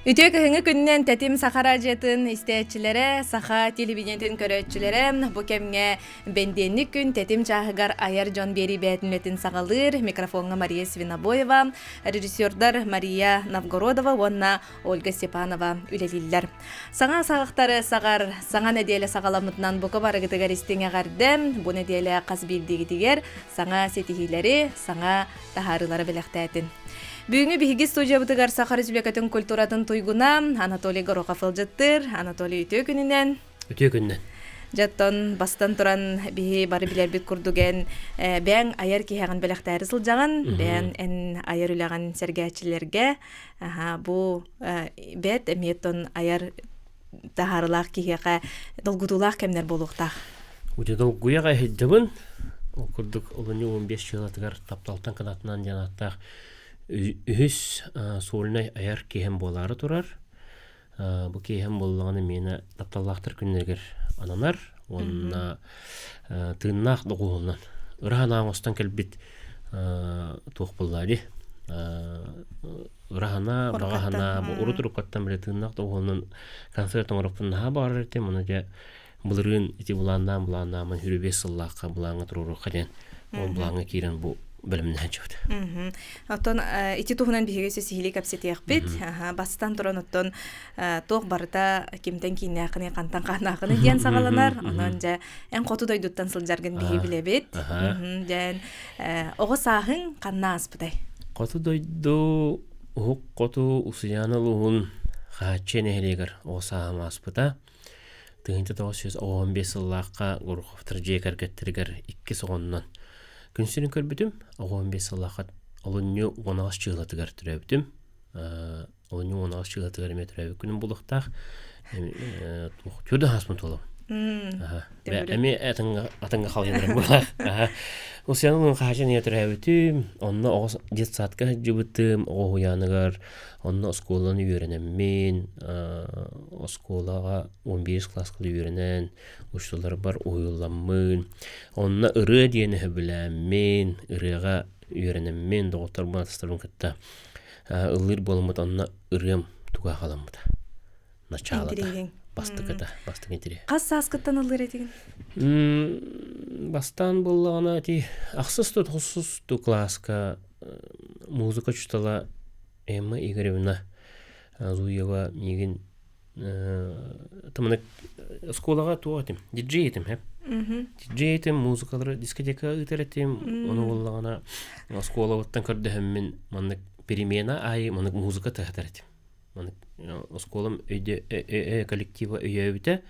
Үтүө кыһыҥҥы күнүнэн Тэтим Саха радиотын истээччилэрэ, саха телевидениетин көрөөччүлэрэ бу кэмҥэ бэндиэнник күн Тэтим чааһыгар айар дьон биэрии бээтинэтин саҕалыыр микрофоҥҥа Мария Свинобоева, режиссердар Мария Новгородова уонна Ольга Степанова үлэлииллэр. Саҥа саҕахтары саҕар саҥа нэдиэлэ саҕаламмытынан бука барыгытыгар истиҥ эҕэрдэ. Бу нэдиэлэ хас биирдиигитигэр саҥа ситиһиилэри, саҥа таһаарыылары бэлэхтээтин. Бүгүҥҥү биһиги студиябытыгар Саха Республикатын культуратын туйгуна Анатолий Горохов ыалдьыттыыр. Анатолий үтүө күнүнэн. Үтүө күнүнэн. Дьоттон бастан туран биһи бары билэрбит курдук эн бэйэҥ айар киһэҕин бэлэхтээри сылдьаҕын, бэйэҥ эн айар үлэҕин сэргээччилэргэ бу бэт эмиэ айар таһаарылаах киһиэхэ долгутуулаах кэмнэр буолуохтаах. Удьа долгуйаҕа иһиддибин. Ол курдук олунньу 15 чыылатыгар тапталтан кынатынан диэн ааттаах үһүс сольнай айар киһим буолаары турар. Бу киһим буоллаҕына миэнэ тапталлаахтар күннэригэр ананар уонна тыыннаах доҕуһуолунан ыраах оҥостон кэлбит туох буоллаа дии ыраһана, баҕаһана, бу урут уруккаттан бile тыыннаах доҕуһуолунан концерт оҥороппун наһаа баҕарар этим. Ону дьэ былырыын ити былааннаан былааннааммын 25 сыллаахха былааҥҥа туруоруохха диэн ол былааҥҥа киирэн бу бэлэмнэһэн чыбыт. Оттон ити туһунан биһиги сиһилии кэпсэтиэхпит. Бастан туран оттон туох барыта кимтэн кииннээххиний, хантан хааннааххыный диэн саҕаланар. Онон дьэ эн хоту дойдуттан сылдьаргын биһи билэбит. Дьэн оҕо сааһыҥ ханна ааспытай? Хоту дойду уһук хоту Усуйаана улууһун Хааччы нэһилиэгэр оҕо сааһым ааспыта. 1995 сыллаахха Гороховтар дьиэ кэргэттэригэр иккис оҕоннон күн сирин көрбүтүм. 15 сыллаахха олунньу 18 чыылатыгар төрөөбүтүм. Олунньу 18 чыылатыгар эмиэ төрөөбүт күнүм булуохтаах. Төрдө хааспын туолабын. Эмиэ атыҥҥа халыйанарым буолар. Усуйаан хаһаачан ийэ төрөөбүтүм. Онно оҕо детсадка сылдьыбытым, оҕо уһуйааныгар, онно оскуоланы үөрэнэммин, оскуолаҕа 11 класска үөрэнэн, учууталларбар уһуйулламмын, онно ырыа диэни сөбүлээммин, ырыаҕа үөрэнэммин, доҕотторбун, атастарбын кытта ыллыыр буоламмыт онно ырыам туга халаммыта. Началата. Бастакыта, бастакы интириэһэ. Хас сааскыттан ыллыыр этигин? Бастаан буоллаҕына ити ахсыс ту тохсус ту кылааска музыка учуутала Эмма Игоревна Зуева миигин Тамана оскуолаҕа туох этим? Диджей этим, хэп. Диджей этим, музыкалары дискотека ыытар этим. Ону буоллаҕына оскуолабыттан көрдөһөммүн маннык перемена аайы маннык музыка тыһатар этим. Маннык оскуолам өйдө коллектива өйөөбүтэ.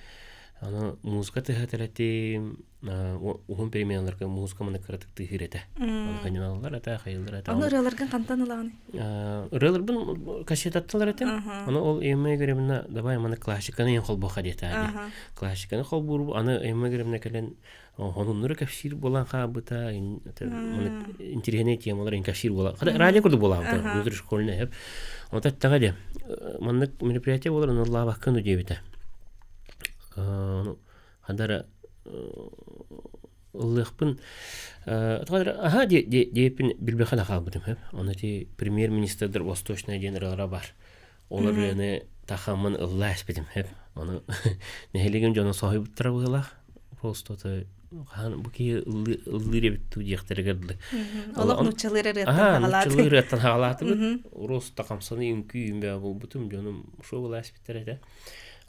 Аны музыка тыһатар этим, уһун переменаларга музыка маны кыратык тыһыыр этэ. Ханьыналлар этэ, хайыллар этэ. Аны ырыаларгын хантан ылаҕыный? Ырыаларбын кассетатталар этим. Аны ол Эмма Игоревна давай маны классиканы ең холбоха диэтэ. Классиканы холбуур аны Эмма Игоревна кэлэн хонуннары кэпсиир буолан хаалбыта, интеллигентный темалар ин кэпсиир буолан. Радио курдук буолаабыта, внутришкольный хеп. Онто эттэҕэ де, маннык мероприятие болар, аны лаабаккын диэбитэ. Хадара ыллыахпын аха диэппин билбэхэ да хаалбытым хөп. Оны ти премьер-министрдер Восточная диэн ырыалара бар. Ол ырыаны тахаммын ыллаа испитим хөп. Ону нэһилигим дьоно соһуйбуттара быһыылаах. Просто хаһан бу киһи ыллыыр эбит дуу диэхтэригэр дылы. Олох нууччалыыр ырыаттан хаҕалаатыбыт. Нууччалыыр ырыаттан хаҕалаатыбыт. Роста хамсаны үҥкүү үмбэ булбутум дьонум шо была испиттэр этэ.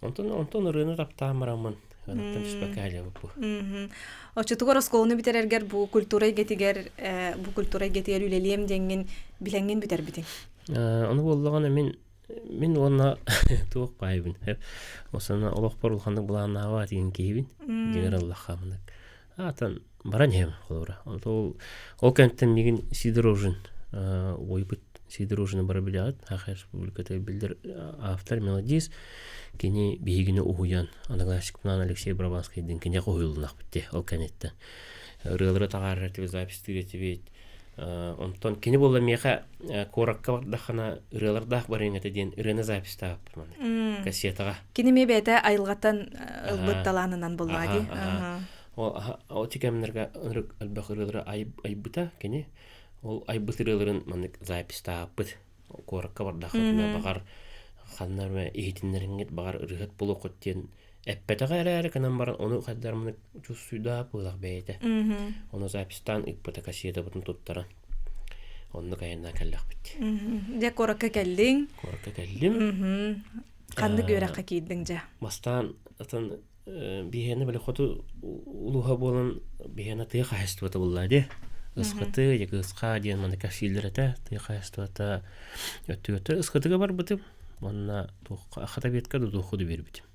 Онтон онтон ырыаны таптаан бараммын ырыаттан түспэккэ сылдьабыппын. Оччотугар оскуоланы бүтэрэргэр бу культура эйгэтигэр бу культура эйгэтигэр үлэлиэм диэҥҥин билэҥҥин бүтэрбитиҥ. Ону буоллаҕына мин мин уонна туох баайбын осана олохпор улаханнык былааннаабат диэн киһибин дьиҥэр ыллахха маннык аатан баран иһэм холобура ол ол кэнниттэн миигин Сидорожин уойбут Сидорожины бары билэҕит Саха Республиката биллэр автор мелодист кини биһигини уһуйан одноклассникпынаан Алексей Барабанскайдыын киниэхэ уһуйуллунахпыт дии ол кэнниттэн ырыалары таҕаарар этибит записьтыыр этибит онтон кини буолла миэхэ куоракка бардаххына ырыалардаах барыаҥ этэ диэн ырыаны записьтаабыппын маннык кассетаҕа Кини эмиэ бэйэтэ айылҕаттан ылбыт талаанынан буоллаҕа дии. Ол ити кэмнэргэ элбэх ырыалары айбыта кини. Ол айбыт ырыаларын маннык записьтаабыт. Куоракка бардаххытына баҕар Ханна эмэ иһитиннэриҥҥит баҕар ырыаһыт буолуоххут диэн эппэтэҕэ эрээри гынан баран ону хайдармыны чувствуйдаах быылах бэйэтэ. Ону записьтаан ыыппыта кассетабытын туттаран. Оннук айаннаан кэллэхпит. Дьэ куоракка кэллиҥ. Куоракка кэллим. Ханнык үөрэххэ киирдиҥ дьэ? Бастаан атын биһиэнэ били хоту улууһа буолан биһиэнэ тыа хаһаайыстыбата булла дии. Ысхыты, Якутска диэн манна кэпсииллэр этэ. Тыа хаһаайыстыбата өттүгэр ысхытыга барбытым. Уонна туохха охотобедка да туохха да биэрбитим.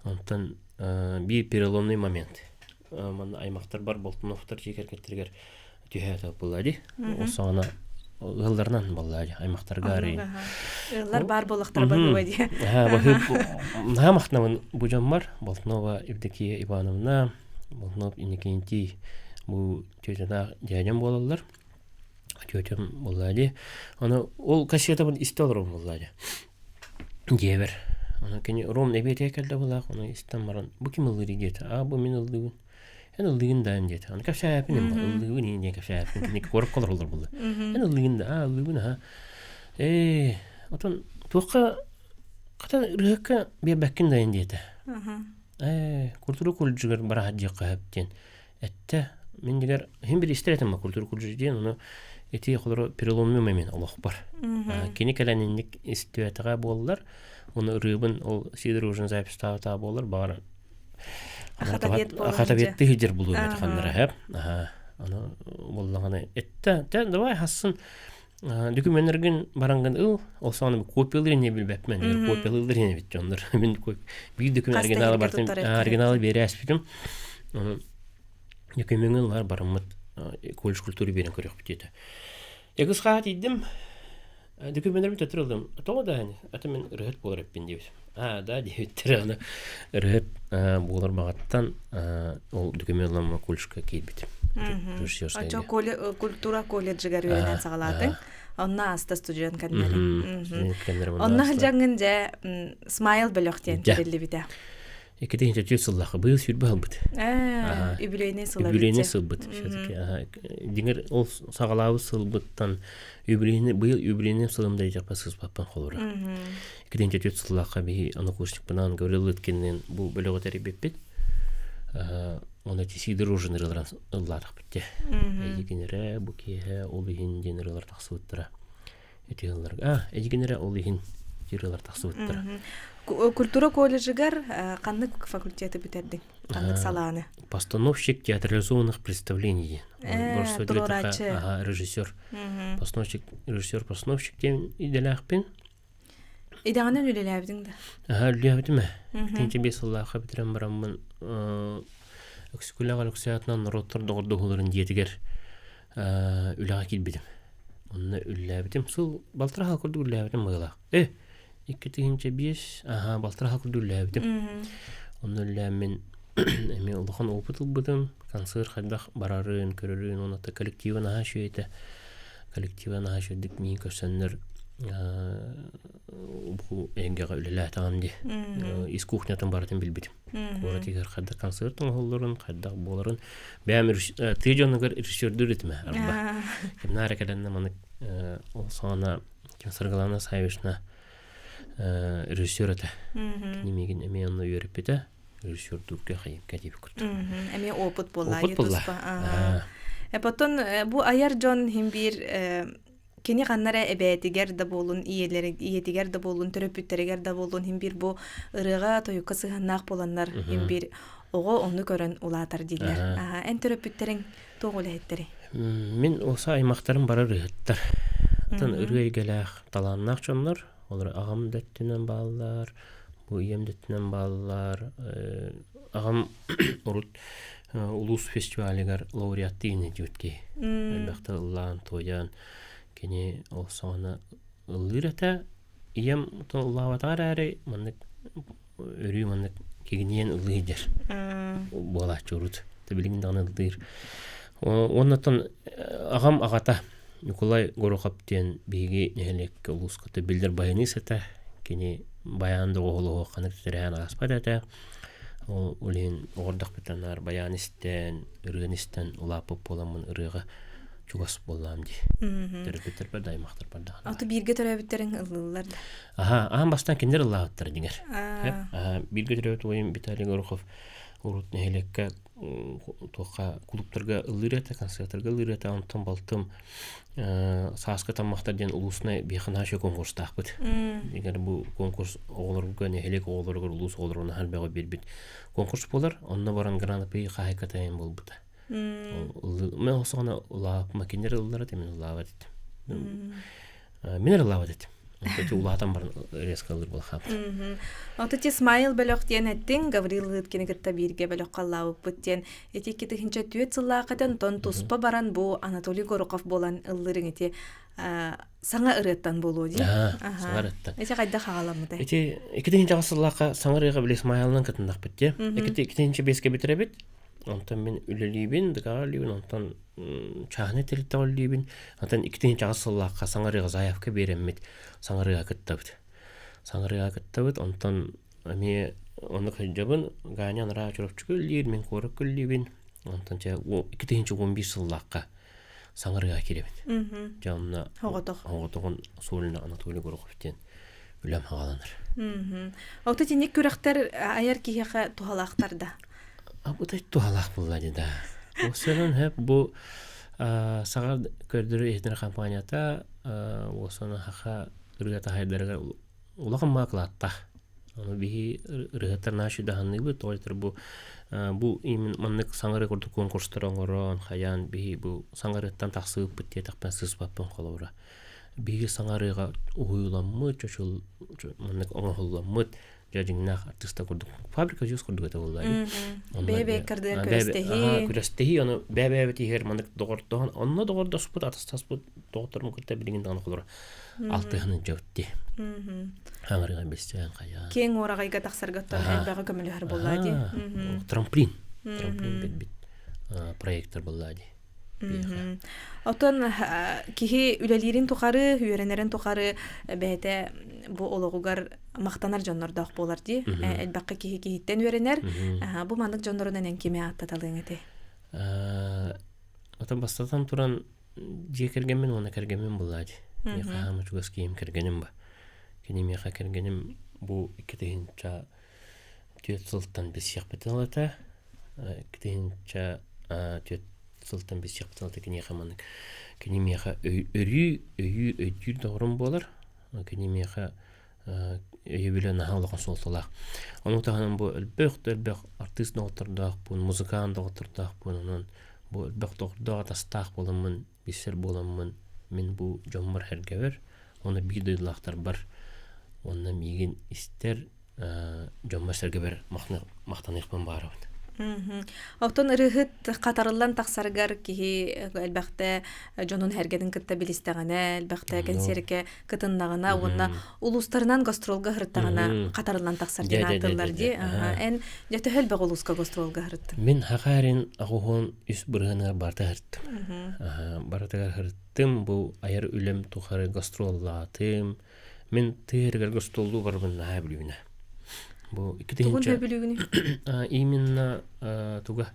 Онтон биир переломный момент. Манна аймахтар бар Болтуновтар дьиэ кэргэттэригэр түһээт буолла дии. Ол саҕана ыалларынан буолла дии аймахтарга арыйын. Ыаллар баар буоллахтара баһыыба дии. Наһаа махтанабын бу дьоммор Болтунова Евдокия Ивановна, Болтунов Иннокентий бу тетялаах дядям буолаллар. Тетям буолла дии. Аны ол кассетабын истэ олоробун буолла дии. Дьиэбэр. Аны кини Ром эбиэтигэр кэллэ быһыылаах, ону истэн баран, бу ким ыллыырый диэтэ. Аа, бу мин ыллыыбын. Эн ыллыыгын да диэтэ. Аны кэпсээппин ыллыыбын иин диэн кэпсээппин. Кини куоракка олороллор буолла. Эн ыллыыгын да, аа, ыллыыбын аһа. Ээ, отон туохха хата ырыһыкка биэрбэккин да эн диэтэ. Ээ, культура колледжыгар бараһа диэххэ сөп диэн эттэ. Мин дигэр иһин бир истэр этим культура колледжа диэн, ону ити холоро переломный момент олохпор. Кини кэлэн инник истибэтэҕэ буоллар, ону ырыыбын ол Сидор Ужин записьтаабыта буоллар, баҕар хатабиэтти сылдьар булуом этэ ханнара хэп. Аны буоллаҕына эттэ, давай хассын Документаргын барангын ыл, ол саҕана копиялыыр ини билбэппин, копиялыыллар ини эбит дьоннор. Мин биир документ оригиналы бартым, оригиналы биэрээспитим. Докумеҥҥын ылар бараммыт колледж культуры биэрэн көрүөхпүт диэтэ. Эгыс хаа тиийдим, документарбын төттөрү ыллым. Тоҕо да аты мин ырыһыт буолар эппин диэбит. Аа да диэбиттэр аны ырыһыт буолар баҕаттан ол документ ылан колледжка киирбитим. Очо культура колледжыгар үөрэнэн саҕалаатыҥ. Онно ааста студент кэннэри. Онно сылдьаҥҥын дьэ Смайл бөлөх диэн тэриллибитэ. 2004 сыллаахха быйыл сүүрбэ сылбыт. Үбүлүөйнэй сыл Үбүлүөйнэй сылбыт. Все-таки дьиҥэр ол саҕалаабыт сылбыттан үбүлүөйнэй быйыл үбүлүөйнэй сылым да диэтэхпэ сыыспаппын холобура. 2004 сыллаахха биһи однокурсникпынаан Гаврил Лыткинныын бу бөлөҕү тэрийбиппит. Оны Сидор Рожин ырыаларын ыллаатахпыт дии. Эйигин эрэ бу киэһэ ол иһин диэн ырыалар тахсыбыттара. Ити ылларга а эйигин эрэ ол иһин ырыалар тахсыбыттара. Культура колледжыгар ханнык факультеты бүтэрдиҥ? Ханнык салааны? Постановщик театрализованных представлений диэн. Туруорааччы. Ага, режиссер. Постановщик, режиссер, постановщик диэн идэлээхпин. Идэҕинэн үлэлээбитиҥ да? Аһа, үлэлээбитим ээ. Итинчэ биэс сыллаахха бүтэрэн бараммын Өксөкүлээх Өлөксөй аатынан норуоттар доҕордоһууларын дьиэтигэр үлэҕэ киирбитим. Онно үлэлээбитим. Сыл балтараа сыл курдук үлэлээбитим быһыылаах. Э, 2005, аһа, балтараа сыл курдук үлэлээбитим. Онно үлэлээммин эмиэ улахан опыт ылбытым. Концерт хайдах барарын, көрөрүн, уонна коллектива наһаа үчүгэй этэ. Коллектива наһаа үчүгэйдик миигин көрсөннөр бу эйгэҕэ үлэлээтэҕим дии. Ис кухнятын барытын билбитим. Куорат иһигэр хайдах концерт оҥоһулларын, хайдах буоларын. Бэйэм тыа дьонугар режиссердүүр этим арба. Кимнаа эрэ кэлэннэ маннык ол саҕана ким Саргылана Савишна режиссер этэ. Кини миигин эмиэ онно үөрэппитэ. Режиссердуурга хайыҥка диэбит курдук. Эмиэ опыт буолла. Опыт буолла. Потом бу айар дьон иһин биир кини ханна эрэ эбээтигэр да буолун, ийэтигэр да буолун, төрөппүттэригэр да буолун иһин биир бу ырыаҕа, тойукка сыһыаннаах буоланнар иһин биир оҕо ону көрөн улаатар дииллэр. Эн төрөппүттэриҥ туох үлэһиттэрий? Мин уоса аймахтарым бары ырыаһыттар. Атын ырыа эйгэлээх, талааннаах дьоннор. Олор аҕам да өттүнэн бааллар, бу ийэм да өттүнэн бааллар. Аҕам урут улуус фестивалыгар лауреаттыы диэбит киһи. Элбэхтэ ыллаан, туойан, кини ол саҕана ыллыыр этэ. Ийэм ыллаабатаҕа эрээри, маннык өрүү маннык кигиниэн ыллыы сылдьар буолааччы урут. Билигин даҕаны ыллыыр. Уоннаттан аҕам аҕата Ньукулай Горохов диэн биһиги нэһилиэккэ улууска биллэр баянист этэ. Кини баян доҕуһулуһу ханнык түтэрээн ааспат этэ. Ол иһин оҕордохпуттан наар баян истэн, ырыаны истэн улааппыт буоламмын ырыаҕа. чугас буоллаам дии. Төрөппүттэрбэр да аймахтарбар да. Аты бииргэ төрөөбүттэриҥ ыллыыллар да? Аха, аан бастаан кинилэр ыллаабыттара дьиҥэр. Бииргэ төрөөбүт убайым Виталий Горохов урут нэһилиэккэ туохха клубтарга ыллыыр этэ, концертарга ыллыыр этэ. Онтон балтым Сааскы таммахтар диэн улуусунай биэхэ конкурстаахпыт. Егер бу конкурс оҕолорго, нэһилиэк оҕолоругар, улуус оҕолоругар наһаа элбэҕи биэрбит конкурс буолар. Онно баран гран-при хаһайката буолбута. Мен ол саҕана улаапма кинилэр ыллар этим, мин ыллаабат этим. Мин эрэ ыллаабат этим. Эти улаатан баран резко ылыр буолахаабыт. Ото ти Смайл бөлөх диэн эттиҥ, Гаврил Лыткины кытта бииргэ бөлөххө ыллаабыппыт диэн. Ити 2004 сыллаахытын тон туспа баран бу Анатолий Горохов буолан ыллырыҥ ити саҥа ырыаттан буолуо дии. Саҥа ырыаттан. Ити хайдах хаҕаламмытай? Ити 2008 сыллаахха саҥа ырыаҕа били Смайлынан кытыннахпыт дии. 2005-кэ бүтэрэбит. Онтон мин үлэлиибин, ДК үлэлиибин, онтон чааһынай тэрилтэҕэ үлэлиибин. Онтон 2008 сыллаахха саҥа ырыаҕа заявка биэрэммит, саҥа ырыаҕа кыттабыт. Саҥа ырыаҕа кыттабыт, онтон эмиэ оннук сылдьабын. Ганя анараа Чурапчыга үлэлиир, мин куоракка үлэлиибин. Онтон чэ 2011 сыллаахха саҥа ырыаҕа киирэбин. Дьэ онно Оҕотох. Оҕотоҕун Сольна Анатолий Горохов диэн үлэм хаҕаланар. Ото тинник күрэхтэр айар киһиэхэ туһалаахтар да? Абытай туһалаах буолла дии да. Уосанан хөп бу саҕа көрдөрүү иһитинэр компанията уосана хаха ырыа таһайдарыгар улахан маакылааттаах. Ону биһи ырыаһыттар наша даһанныыбыт, тоҕо бу бу именно маннык саҥарыы курдук конкурстар оҥорон, хайаан биһи бу саҥарыттан тахсыбыппыт диэтэхпинэ сыыспаппын холобура. Биһиги саҥарыыга уһуйуламмыт, чочул маннык оҥоһулламмыт дьэ дьиҥнээх артыыста курдук фабрика звезд курдук этэ буолла дии. Бэйэ-бэйэ кардыгар күрэстэһии. Күрэстэһии, ону бэйэ-бэйэбит иһигэр маннык доҕордоһон, онно доҕордоспут, атастаспыт доҕотторум кытта билигин даҕаны холоро алтыһан дьабыт дии. Хаҥарыган билсээн хайаан. Киэҥ уораҕайга тахсарга оттон элбэҕи көмөлөһөр буолла дии. Трамплин. Трамплин билбит проектор буолла дии. Оттон киһи үлэлиирин тухары, үөрэнэрин тухары бэйэтэ бу олоҕугар махтанар дьоннордоох буолар дии. Элбэххэ киһи киһиттэн үөрэнэр. Бу маннык дьоннорунан эн кими ааттаталыаҥ этэй? Отон бастатан туран дьиэ кэргэммин уонна кэргэммин буллаа дии. Миэхэ хаама чугас киһим кэргэним ба. Кини миэхэ кэргэним бу 2004 сылтан билсиэхпитин ылата. 2004 сылтан билсиэхпитин ылата киниэхэ маннык кини миэхэ өрүү өйүүр өйдүүр доҕорум буолар. Кини миэхэ өйөбүлэ наһаа улахан суолталаах. Ону таһынан бу элбэх да элбэх артыыс доҕоттордоохпун, музыкант доҕоттордоохпун, онон бу элбэх доҕордоох атастаах буоламмын, билсэр буоламмын, мин бу дьоммор сэргэбэр уонна биир дойдулаахтарбар уонна миигин истэр дьоммор-сэргэбэр махтаныахпын баҕарабын. Оттон ырыаһыт хатарыллан тахсарыгар киһи элбэхтэ дьонун сэргэтин кытта билистэҕинэ, элбэхтэ кэнсиэркэ кытыннаҕына уонна улуустарынан гастролга сырыттаҕына хатарыллан тахсар диэн ааттыыллар дии. Эн дьэ төһө элбэх улууска гастролга сырыттыҥ? Мин Хахарин 83 бырыһыаныгар барыта сырыттым. Барытыгар сырыттым. Бу айар үлэм тухары гастроллаатым. Мин тыа сиригэр гастроллуу барбын наһаа бүлүүнэ. Бу Тугун бүлүүгүнүй? Именно туга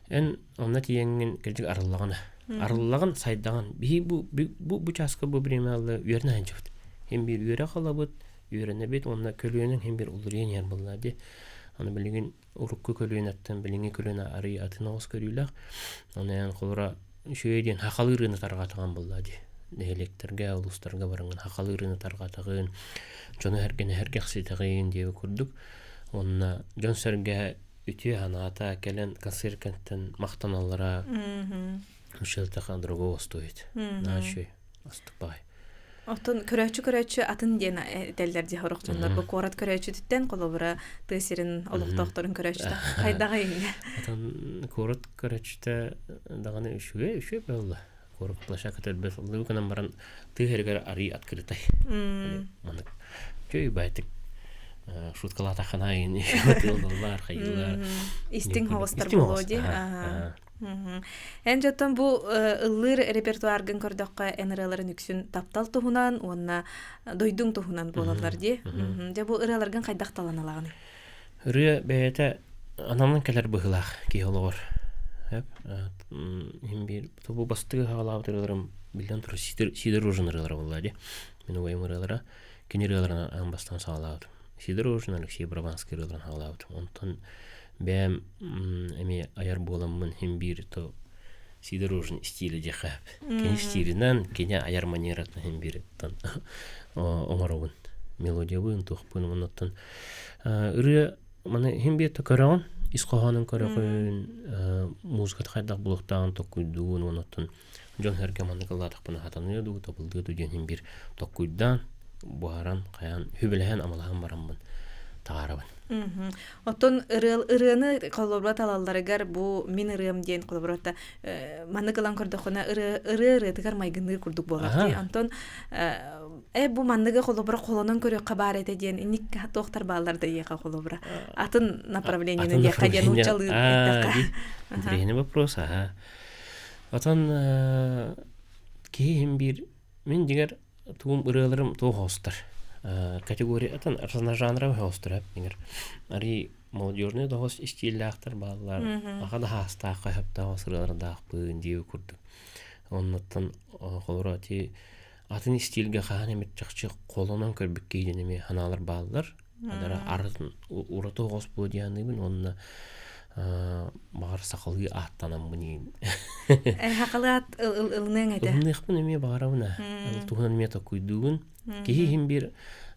эн онно тиийэҥҥин кырдьык арыллаҕына арыллаҕын сайдаҕын биһи бу бу бу чааска бу бириэмэ үөрэнэ сылдьабыт хин биир үөрэх ылабыт үөрэнэбит уонна көлүөнэҥ хин биир уларыйан иһэр буоллаа дии аны билигин урукку көлүөнэттэн билиҥҥи көлүөнэ арыый атын оҕус көрүүлээх оны эн холура үчүгэй диэн хахалыы ырыаны тарҕатаҕын буоллаа дии нэһилиэктэргэ улуустарга бараҥҥын хахалыы ырыаны тарҕатаҕын дьону сэргэни сэргэхситэҕин диэбит курдук уонна дьон-сэргэ үтүө санаата кэлэн концерткаттан махтаналлара училтаха другого стоит наачүй астык баҕай Оттон көрөөччү-көрөөччү атын диэн этэллэр дии сорох дьоннор. Бу куорат көрөөччүтүттэн холобура тыа сирин олохтоохторун көрөөччүтэ хайдаҕый иннэ? Отон куорат көрөөччүтэ даҕаны үчүгэй, үчүгэй буолла. Куорат площадка өлбөт ыллыы гынан баран тыа сиригэр арыы открытай. Маннык үчүгэй байтык шуткалаатаххына айын тыллар, хайыылар. Истиҥ хоҕустар буолуо дии. Эн дьоттон бу ыллыыр репертуаргын көрдөххө эн ырыаларын үксүн таптал туһунан уонна дойдуҥ туһунан буолаллар дии. Дьэ бу ырыаларгын хайдах талан ылаҕыный? Ырыа бэйэтэ ананан кэлэр быһыылаах киһи олоҕор. Хөп. Иһин биир бу бастыгы хаалаабыт ырыаларым биллэн турар Сидор Сидор Рожин ырыалара буолла дии. Мин убайым ырыалара кини ырыаларын аан бастаан саҕалаабытым. Сидор Рожин, Алексей Барабанский ырыаларын саҕалаабытым. Онтон бэйэм эмиэ айар буоламмын иһин биир то Сидор Рожин стилэ диэххэ сөп. Кини стилинэн, кини айар манератын иһин биир оҥоробун. Мелодиябын, туохпун, оннуттан ырыа Маны иһин биир да көрөҕүн, ис хоһоонун көрөҕүн, музыката хайдах булуохтааҕын толкуйдуугун уонна оттон дьон-сэргэ маннык ыллаатахпына сатаныа дуу, табыллыа дуу диэн иһин биир толкуйдаан, буһаран, хайаан, сүбэлэһэн-амалаһан бараммын таһаарабын. Оттон ырыа ырыаны холобура талалларыгар бу мин ырыам диэн холобура маннык ылан көрдөххүнэ ырыа ырыа ырыатыгар майгынныыр курдук буолар дии. Онтон Э бу манныгы холобура холонон көрүөххэ баар этэ диэн инник туохтар бааллар да ийэхэ холобура атын направлениены диэххэ диэн нууччалыы эттэххэ. Интересный вопрос, аха. Отон киһи иһин биир мин дьиҥэр тугум ырыаларым туох оҕустар категория атын жанра оҕустар дьиҥэр арый молодежный доҕос истииллээхтэр бааллар аха да хаастаахха сөптөөх ырыалардаахпын диэби курдук оннуттан холобура ити Атын истиилгэ хаһан эмит чахчы холонон көрбүт киһи диэн эмиэ санаалар бааллар. Адара арын ураты оҕус буо дианыыбын уонна баҕар сахалыы ааттанаммын иин. Сахалыы аат ылыныаҥ этэ. Ылыныахпын эмиэ баҕарабын аа. Туһунан эмиэ толкуйдуубун. Киһи иһин биир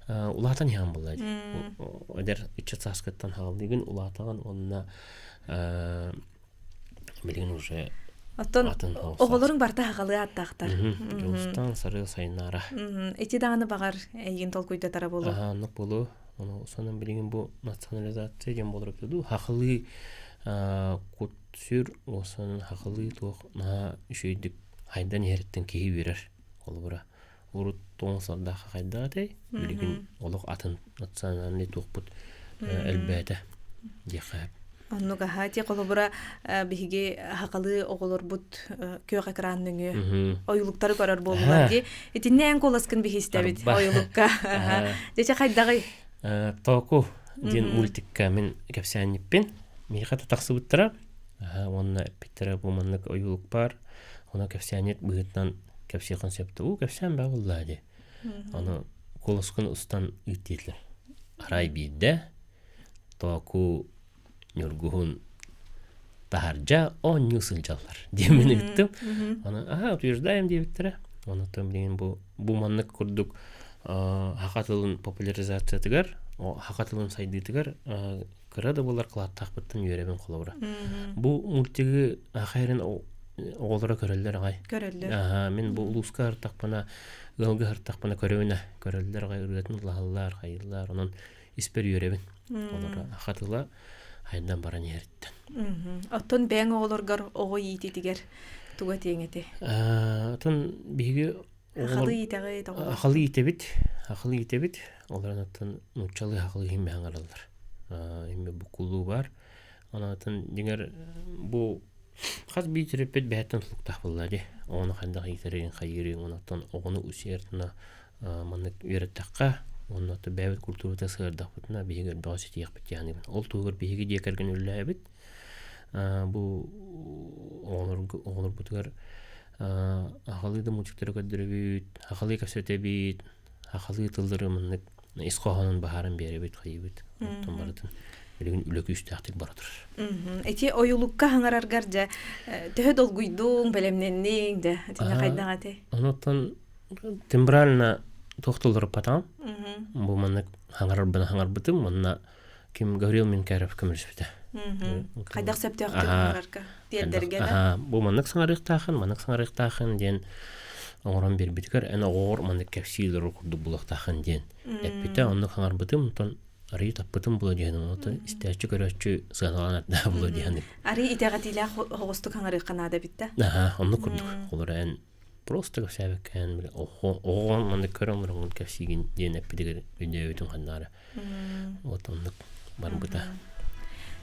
улаатан иһэн буолла дии. Эдэр ыччат сааскыттан хааллыгын улаатаҕын уонна билигин уже Оттон оҕолоруҥ барыта сахалыы ааттаахтар. Дьулустаан Сарыал Сайнаара. Ити даҕаны баҕар эйигин толкуйдатара буолуо. Аха, оннук буолуо. Ону сонун билигин бу национализация диэн буолар эбитэ дуу. Хахылыы кут-сүр уосанын хахылыы туох наһаа үчүгэйдик хайдан иһэриттэн киһи үөрэр. Холобура, урут тоҥ сардаахха хайдах этэй? Билигин олох атын национальный туохпут элбээтэ диэххэ сөп. Оннук аһа ти холобура биһиги хахалыы оҕолорбут күөх экран нөҥүө ойулуктары көрөр буоллулар дии. Итиннэ эн куоласкын биһи истэбит ойулукка. Дьэ хайдаҕый? Току диэн мультикка мин кэпсээнньиппин. Миэхэ тахсыбыттара. Уонна эппиттэрэ бу маннык ойуулук баар. Ону кэпсээнньит быһыытынан кэпсиэххин сөп уу кэпсээн баа буоллаа дии. Ону куоласкын устан ыыт диэтилэр. Арай биирдэ Тооку Ньургуһун таһырдьа оонньуу сылдьаллар диэммин ыыттым. Аны аха утверждаем диэбиттэрэ. Онтон билигин бу бу маннык курдук саха тылын популяризациятыгар, саха тылын сайдыытыгар кыра да буоллар кылааттаахпыттан үөрэбин холобура. Бу мультигы ахайрын оҕолоро көрөллөр аҕай. Көрөллөр. Аха, мин бу улууска ыртахпына, ыалга ыртахпына көрөбүн көрөллөр аҕай ырыатын ылаһаллар, хайыллар, онон испэр үөрэбин. Олоро хатыла айдан баран иһэриттэн. Оттон бэйэҥ оҕолоргор оҕо иититигэр туга этиэҥ этэй? Оттон биһиги Халы иитэҕит оҕолор? Халы иитэбит, халы иитэбит. Олорон оттон нууччалыы халы иһин аҥараллар. Имме буккуллуу бар. Онон дьиҥэр бу хас биир төрөппүт бэйэттэн тутулуктаах буолла дии. Оҕону хайдах иитэрин, хайыырын, онон оҕону усердно маннык үөрэттэххэ, уонна бэйэбит культурата сыһыардахпытына биһиги элбэҕи ситиэхпит диэн Ол туһугар биһиги дьиэ кэргэн үлэлээбит. Бу оҕолорбутугар аҕалыы да мультиктары көрдөрөбүт, аҕалыы кэпсэтэбит, аҕалыы тыллары маннык ис хоһоонун баһааран биэрэбит, хайыыбыт. Оттон барытын билигин үлэ күүстээхтик бара турар. Ити ойулукка хаҥараргар дьэ төһө долгуйдуҥ, бэлэмнэнниҥ дьэ итиннэ хайдах этэй? Онуттан тембрально туох тылларыппатаҕым. Бу маннык хаҥарарбын хаҥарбытым уонна ким Гаврил Минкаров көмөлөспүтэ. Хайдах сөптөөхтүк хаҥарарга тиэрдэргэ да? Бу маннык саҥарыахтаахын, маннык саҥарыахтаахын диэн оҥорон биэрбитигэр эн оҕоҕор маннык кэпсиилэр курдук булуохтаахын диэн эппитэ. Оннук хаҥарбытым, онтон арыйы таппытым була диэн, онтон истээччи көрөөччү сыаналаан эрдэ була диэн. Арый итэҕэтиилээх оҕустук хаҥарыахха наада эбит да? Аха, оннук курдук. Олор эн просто кэпсээбэккээн били оҕоҕон маннык көрөн олороҥҥун кэпсиигин диэн эппитигэр өйдөөбүтүм ханнаара. Вот оннук барбыта.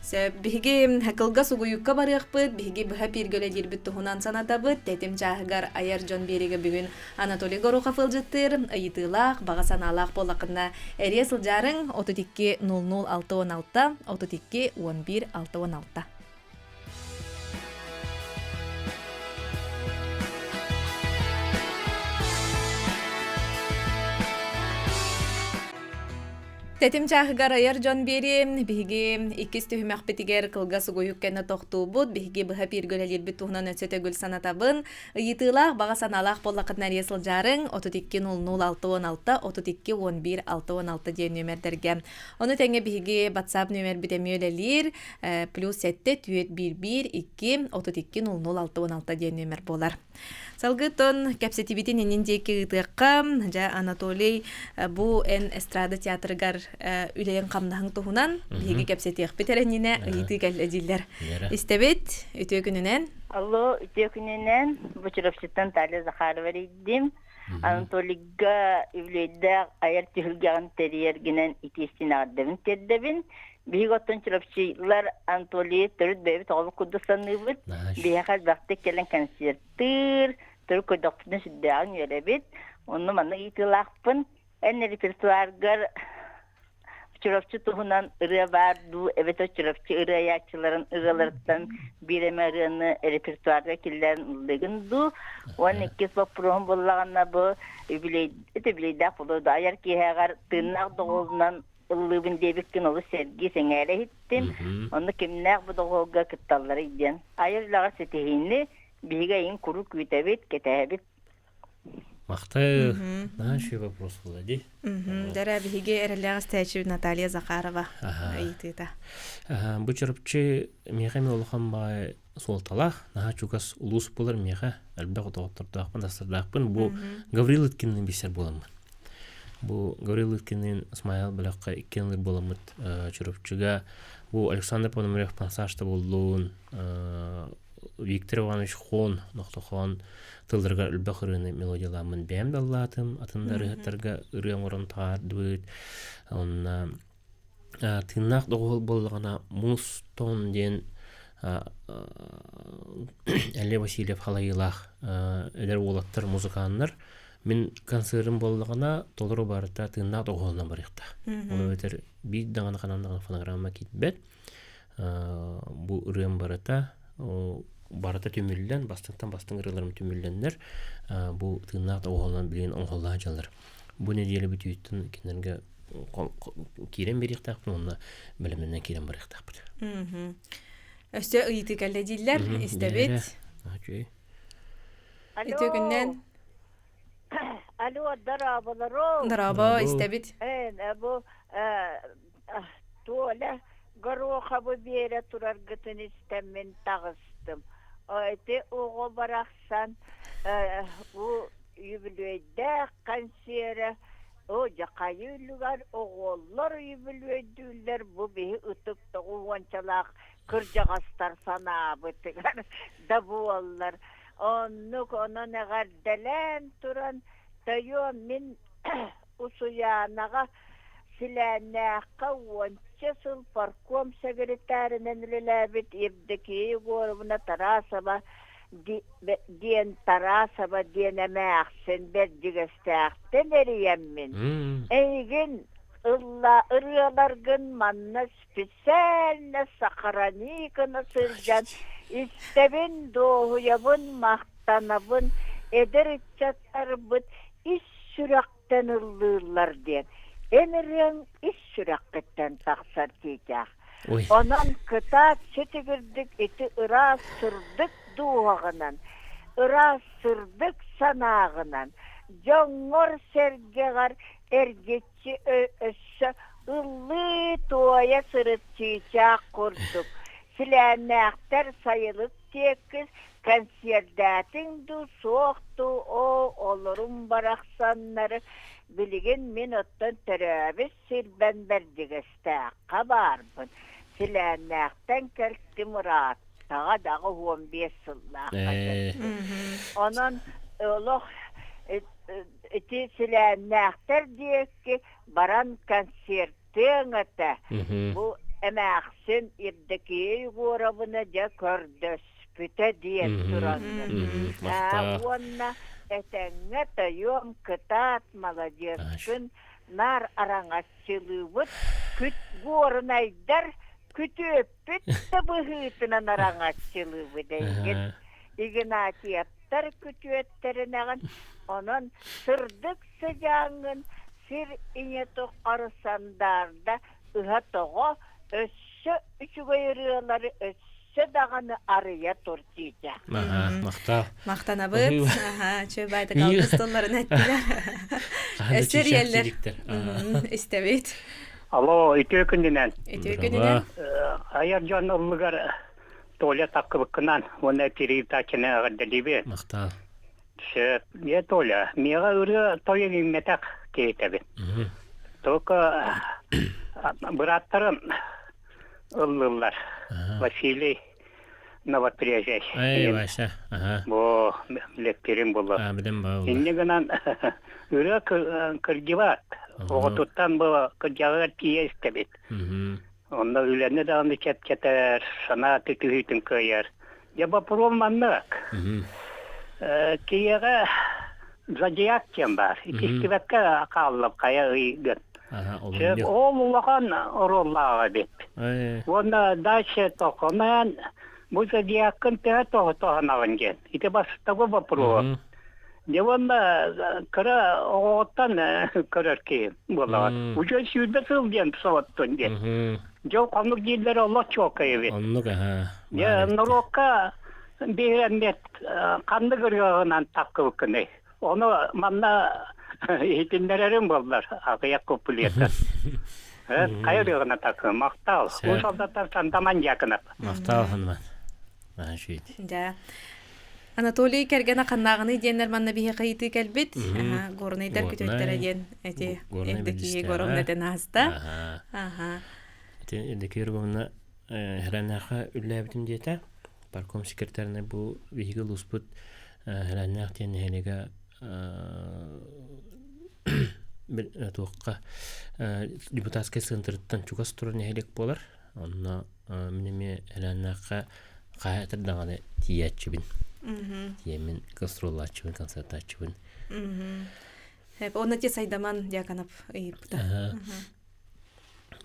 Сөп, биһиги кылгас угуйукка барыахпыт, биһиги быһа бииргэ үлэлиирбит туһунан санатабыт. Тэтим чааһыгар айар дьон биэригэ бүгүн Анатолий Горохов ыалдьыттыыр, ыйытыылаах, баҕа санаалаах буоллаххына эрийэ сылдьаарыҥ 32 00 616 32 11 616. Тэтим чааһыгар айар дьон биэриэм. Биһиги иккис түһүмэхпитигэр кылгас угуйук кэннэ тохтуубут. Биһиги быһа бииргэ үлэлиирбит туһунан өссө төгүл санатабын. Ыйытыылаах, баҕа санаалаах буоллаххытына эрийэ сылдьаарыҥ. 32 00 66 32 11 66 диэн нүөмэрдэргэ. Ону тэҥэ биһиги WhatsApp нүөмэрбит эмиэ үлэлиир. Плюс 7 4 1 1 2 32 00 66 диэн нүөмэр буолар. Салгыы кэпсэтибитин иннин диэки ыытыахха. Дьэ, Анатолий, бу эн эстрада театрыгар үлэйэн хамнаһыҥ туһунан биһиги кэпсэтиэхпит эрэннинэ ыйытыы кэллэ дииллэр. Истэбит, үтүө күнүнэн. Алло, үтүө күнүнэн. Бу Чурапчыттан Талия Захарова эрийдим. Анатолийга үбүлүөйдээх айар түһүлгэҕин тэрийэргинэн итиэстин эҕэрдэбин тиэрдэбин. Биһиги оттон чурапчылар Анатолийы төрүт бэйэбит оҕобут курдук саныыбыт. Биһиэхэ элбэхтик кэлэн концертыыр, төрүт көрдөхпүтүнэ сүрдээҕин үөрэбит. Онно маннык ыйытыылаахпын. Эн репертуаргар Чурапчы туһунан ырыа баар дуу, эбэтэр Чурапчы ырыайааччыларын ырыаларыттан биир эмэ ырыаны репертуарга киллэрэн ыллыгын дуу? Уонна иккис боппуруоһум буоллаҕына бу юбилей, юбилейдаах буолуо дуу, айар киэһэҕэр тыыннаах доҕуһуолунан ыллыыбын диэбиккин олус сэргии сэҥээрэ иһиттим. Онно кимнээх бу доҕуһуолга кытталларый диэн. Айар үлэҕэ ситиһиини биһиги эйигин куруук күүтэбит, кэтэһэбит. Махтал. Наһаа үчүгэй вопрос буолла дии. Дара биһиги эрэллээх истээччи Наталья Захарова ыйытыыта. Бу Чурапчы миэхэ эмиэ улахан баай суолталаах, наһаа чугас улуус буолар миэхэ элбэх доҕоттордоохпун, тастардаахпын. Бу Гаврил Лыткинныын билсэр буоламмын. Бу Гаврил Лыткинныын Смайл бөлөххө иккиэн ылыр буоламмыт Чурапчыга бу Александр Пономарев пансажта буоллун, Виктор Иванович Хон Нохтохон тылларыгар элбэх ырыаны мелодияламмын бэйэм да ыллаатым, атын да ырыаһыттарга ырыа оҥорон таһаардыбыт. Онно тыыннаах доҕуһуол буоллаҕына Муус Тон диэн Эллэй Васильев халайыылаах эдэр уолаттар музыканнар мин концерым буоллаҕына толору барыта тыыннаах доҕуһуолунан барыахтаах. Ол эбэтэр биир даҕаны ханан даҕаны фонограмма киирбэт. Бу ырыам барыта барыта түмүллэн, бастыҥтан бастыҥ ырыаларым түмүллэннэр бу тыыннаах доҕуһуолунан билигин оҥоһулла сылдьаллар. Бу нэдиэлэ бүтүүтүн кинилэргэ киирэн биэриэхтээхпин уонна бэлэмнэнэн киирэн барыахтаахпыт. Өссө ыйытыы кэллэ дииллэр, истэбит. Үтүө күннэн. Алло, дорооболору. Дорообо, истэбит. Бу Толя Гороховы биэрэ тураргытын истэммин таҕыстым. Ити оҕо барахсан бу үбүлүөйдээх кэнсиэрэ оо дьэ хайыы үлүгэр оҕолор үбүлүөйдүүллэр бу биһи ытык тоҕуһуончалаах кырдьаҕастар санаабытыгар да буоллар оннук онон эҕэрдэлээн туран тойуом мин Усуйаанаҕа Силээннээххэ уонча сыл партком сэкиритээринэн үлэлээбит Евдокия Егоровна Тарасова диэн Тарасова диэн эмээхсин Бэрдьигэстээхтэн эрийэммин, эйигин ылла ырыаларгын манна специально сохрани гына сылдьан истэбин, дуоһуйабын, махтанабын, эдэр ыччаттарбыт ис сүрэхтэн ыллыыллар диэн эн ырыаҥ ис сүрэххиттэн тахсар тиитэх. Онон кытаат ситигирдик ити ыраас сырдык дууһаҕынан, ыраас сырдык санааҕынан дьоҥҥор-сэргэҕэр эргиччи өссө ыллыы-туойа сырыт чыычаах курдук силээннээхтэр сайылык тиэкис Кэнсиэрдээтиҥ дуу, суох дуу, оо, олорум барахсаннары билигин мин оттон төрөөбүт сирбэн Бэрдьигэстээххэ баарбын. Силээннээхтэн кэлтим ырааттаҕа даҕы 15 сыллаахха кэлтим. Онон олох ити Силээннээхтэр диэки баран концертыаҥ этэ. Бу эмээхсин Евдокия Егоровна дьэ көрдөс Бүтэ диэн тураҥҥын. Уонна этэҥҥэ тойуом кытаат маладьыаскын наар араҥаччылыыбыт күт буорунайдар күтүөппүт да быһыытынан араҥаччылыыбыт эйигин Игнатьевтар күтүөттэринэҕин онон сырдык сыдьааҥҥын. Сир ийэ тухары сандаарда ыһа-тоҕо, өссө үчүгэй ырыалары өссө даҕаны арыйа тур диэтэ. Аха, махтал. Махтанабыт. Аха, үчүгэй баайдык алгыс тылларын эттилэр. Өссө эрийэллэр. Истэбит. Алло, үтүө күнүнэн. Үтүө күнүнэн. Айар дьон ыллыгар Толя таккыбыккынан уонна передачаны эҕэрдэлиибин. Махтал. Сөп. Дьэ, Толя, миэхэ ырыа тойон иҥмэтэх киһитэбин. Только бырааттарым ыллыллар. Василий Новопрежей. Эй, Вася, ага. Бу лектерим булла. А, билем баа Инне гынан ырыа кырдьыбат. Оҕотуттан бу кырдьаҕыгар тиийэ истэбит. Онно үлэни даҕаны чэпчэтэр, санаа түһүүтүн кыайар. Дьэ боппуруом маннык. Киһиэхэ зодиак диэн баар. Истибэккэ хааллым хайа ыйгын. Ол улахан оруоллаах эбит. Уонна дальше тохомэн бу зодиаккын төһө тоһонаҕын диэн. Ити бастакы боппуруос. Дьэ уонна кыра оҕоҕуттан көрөр киһи буоллаҕа. Уже 120 сыл диэн соҕоттун диэн. Дьол хонук дииллэрэ олох чуолкай эбит. Оннук аха. Дьэ норуокка биһирэммит ханнык ырыаҕынан таххыбыккыный? Ону манна иһитиннэрэрим буоллар аҕыйах куплета. Хайа ырыаҕынан таххы махтал. Бу солдаттар Сантаман Дьяконов. Махтал ханман. Аха Да. Анатолий кэргэнэ ханнааҕыный диэннэр манна биһиэхэ ыйытыы кэлбит. Горнайдар күтүөттэрэ диэн эти Евдокия Егоровна этэн ааста. Аха. Ити Евдокия Егоровна Хрэннээххэ үллээбитим диэтэ. Парком секретарына бу биһиги улууспут Хрэннээх диэн нэһилиэгэ туохха депутатскай центрыттан чугас турар нэһилиэк буолар. Онно мин эмиэ Элээннээххэ хаһаатар даҕаны тиийээччибин. Тиийэммин гастроллааччыбын, концертааччыбын. Онно те Сайдаман Дьяконов ыйыппыта.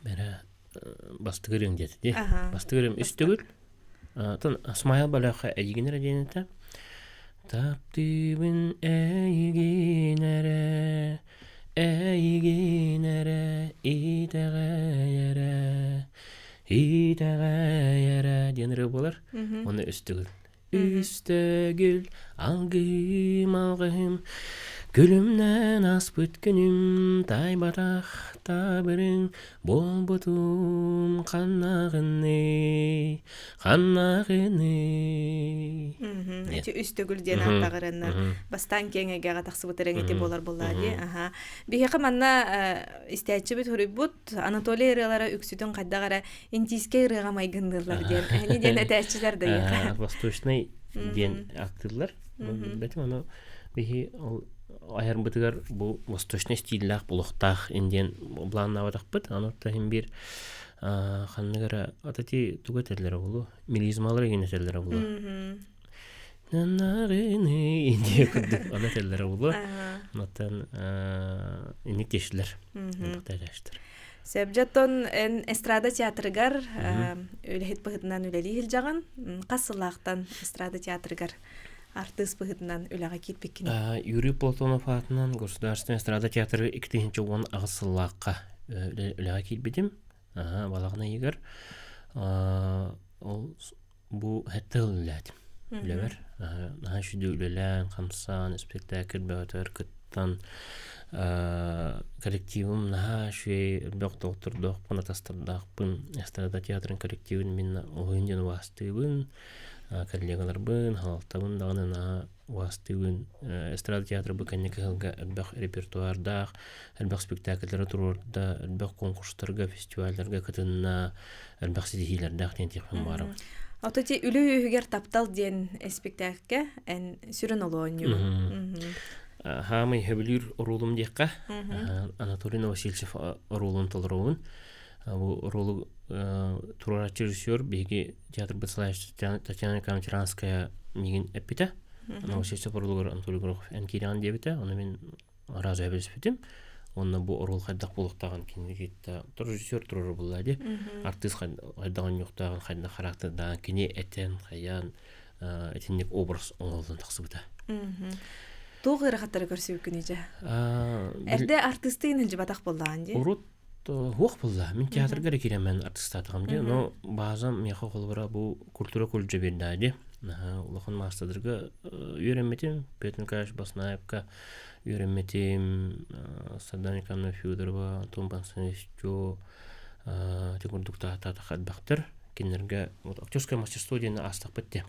Бэрэ бастыгыр ырыаҥ диэтэ дии. Бастыгыр ырыам үс төгүл. Оттон Смайл бөлөххө эйигин эрэ диэн этэ. Таптыыбын эйигин эрэ, Эйигин эрэ итэҕэй эрэ, итэҕэй эрэ диэн ырыа буолар. Уонна үс төгүл. Үс төгүл алгыым алгыһым күлүмнэн аспыт күнүм тайбатах табырыҥ буолбутум ханнаҕыный Ханнаҕыный? Эти үс төгүл диэн ааттаҕырыннар бастаан киэҥ эйгэҕэ тахсыбыт ити буолар буоллаа дии. Аха. Биһиэхэ манна истээччибит хуруйбут Анатолий ырыалара үксүтүн хайдах эрэ индийскэй ырыаҕа майгынныыллар диэн. Эһини диэн этээччилэр да ийэхэ. Восточный диэн ааттыыллар. Билбэтим ону биһи ол айарбытыгар бу восточный стиллээх булуохтаах индиэн былааннаабатахпыт. Аны иһин биир ханнык эрэ ата ти тугу этэллэрэ буолуо мелизмалары игин этэллэрэ буолуо нанарыны диye курдук аны этэллэрэ буолуо оттон инник тиэшилэр элбэхтэ Сөбдьоттон эн эстрада театрыгар үлэһит быһытынан үлэлии сылдьаҕын. Хас сыллаахтан эстрада театрыгар артыыс быһытынан үлэҕэ киирбиккин? Юрий Платонов аатынан Государственный эстрада театры 2018 сыллаахха үлэҕэ киирбитим. Аһа, балаҕан ыйыгар ол бу сэттэ сыл үлэлээтим. Үлэбэр наһаа үчүгэй үлэлээн, хамсаан, спектакль бөҕөтүгэр кыттан коллективым наһаа үчүгэй элбэх доҕоттордоохпун, атастардаахпын. Эстрада театрын коллективын мин олуһун диэн убаастыыбын. Коллегаларбын, халалтабын даҕаны наһаа убаастыыбын. Эстрада театра бу кэнники сылга элбэх репертуардаах, элбэх спектакльлары туруорда, элбэх конкурстарга, фестивалларга кытынна, элбэх ситиһиилэрдээх диэн тиэхпин баҕарабын. Ото ти үлэ үөһүгэр таптал диэн спектакльга эн сүрүн олоонньугун. Хаамай хөбүлүүр оруолум диэххэ Анатолий Новосельцев оруолун толоробун. Бу оруолу туруорааччы режиссер биһиги театрбыт салайааччы Татьяна Николаевна Тиранская миигин эппитэ. Новосельцев оруолугар Анатолий Горохов эн киирэҕин диэбитэ. Ону мин араас өйдөспүтүм. Уонна бу оруол хайдах буолуохтааҕын кинини кытта режиссер туруорар буолла дии. Артыыс хайдах оонньуохтааҕын, хайдах характердааҕын кини этэн, хайаан итинник образ оҥоһуллан тахсыбыта. Туох ыарахаттары көрсүбүккүнүй дьэ? Эрдэ артыыстыын илдьибатах буоллаҕын дии. Урут хуох буолла. Мин театрга эрэ киирэммин артыыстаатаҕым дии. Но баазам миэхэ холобура бу культура кулдьа биэрдээ дии. Улахан маастардарга үөрэммитим. Петр Николаевич Баснаевка үөрэммитим. Сардана Николаевна Федорова, Антон Константинович Чо ити курдук таатаатах элбэхтэр. Кинилэргэ вот актерское мастерство диэни аастахпыт дии.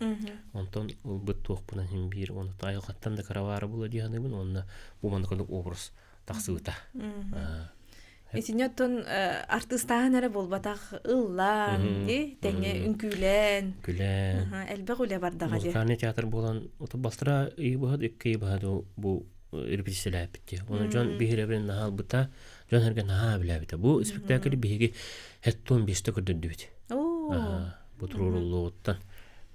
Онтон ылбыт туохпунан иһин биир уонна айылҕаттан да кыраваара була дии саныыбын уонна бу маннык образ тахсыбыта. Итини оттон артыыстааһын эрэ буолбатах ыллаан, ди тэҥҥэ үҥкүүлээн, күлээн элбэх үлэ бардаҕа дии. Музыкальный театр буолан бастара ый быһа икки ый быһа бу репетициялээппит дии. Оны дьон биһирэбин наһаа ылбыта, дьон эргэ наһаа билээбитэ. Бу спектакль биһиги хеттон биэстэ көрдөрдүбүт. Бу туруоруллуоҕуттан.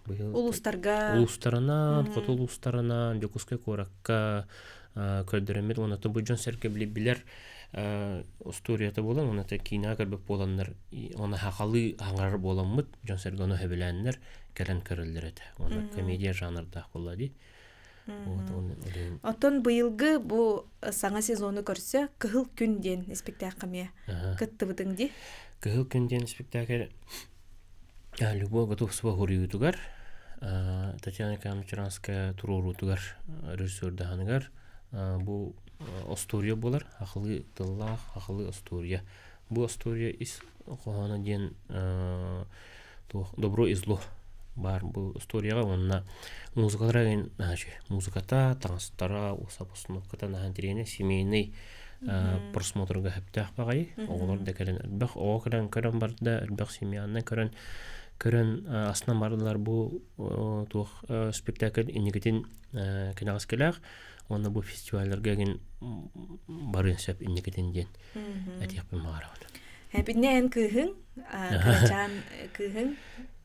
Улуустарга. Улуустарынан, хоту улуустарынан, Дьокуускай куоракка көрдөрөммүт уонна бу дьон сэргэ билэр устуоруйата буолан уонна киинэҕэ көрбүт буоланнар уонна хахалыы хаҥарар буоламмыт дьон сэргэ ону сөбүлээннэр кэлэн көрөллөр этэ. Уонна комедия жанрдаах буолла дии. Оттон быйылгы бу саҥа сезону көрсө Кыһыл күн диэн испиктээххэ эмиэ кыттыбытыҥ дии. Кыһыл күн диэн испиктээкил Любовь Готовцева хоруйуутугар Татьяна Николаевна Чаранская туруоруутугар режиссердаһыныгар бу остуоруйа буолар ахылыы тыллаах ахылыы остуоруйа. Бу остуоруйа ис хоһооно диэн туох добро и зло баар бу историяҕа уонна музыкалара музыката таҥастара установката наһаа тириэнэ семейный просмотрга сөптөөх баҕайы оҕолор да кэлэн элбэх оҕо кэлэн көрөн барда элбэх семьянан көрөн көрөн астынан бардылар бу туох спектакль инникитин кэнэҕэскилээх уонна бу фестивалларга игин барыан сөп инникитин диэн этиэхпин баҕарабын. Эпинне эн кыыһыҥ, кырачаан кыыһыҥ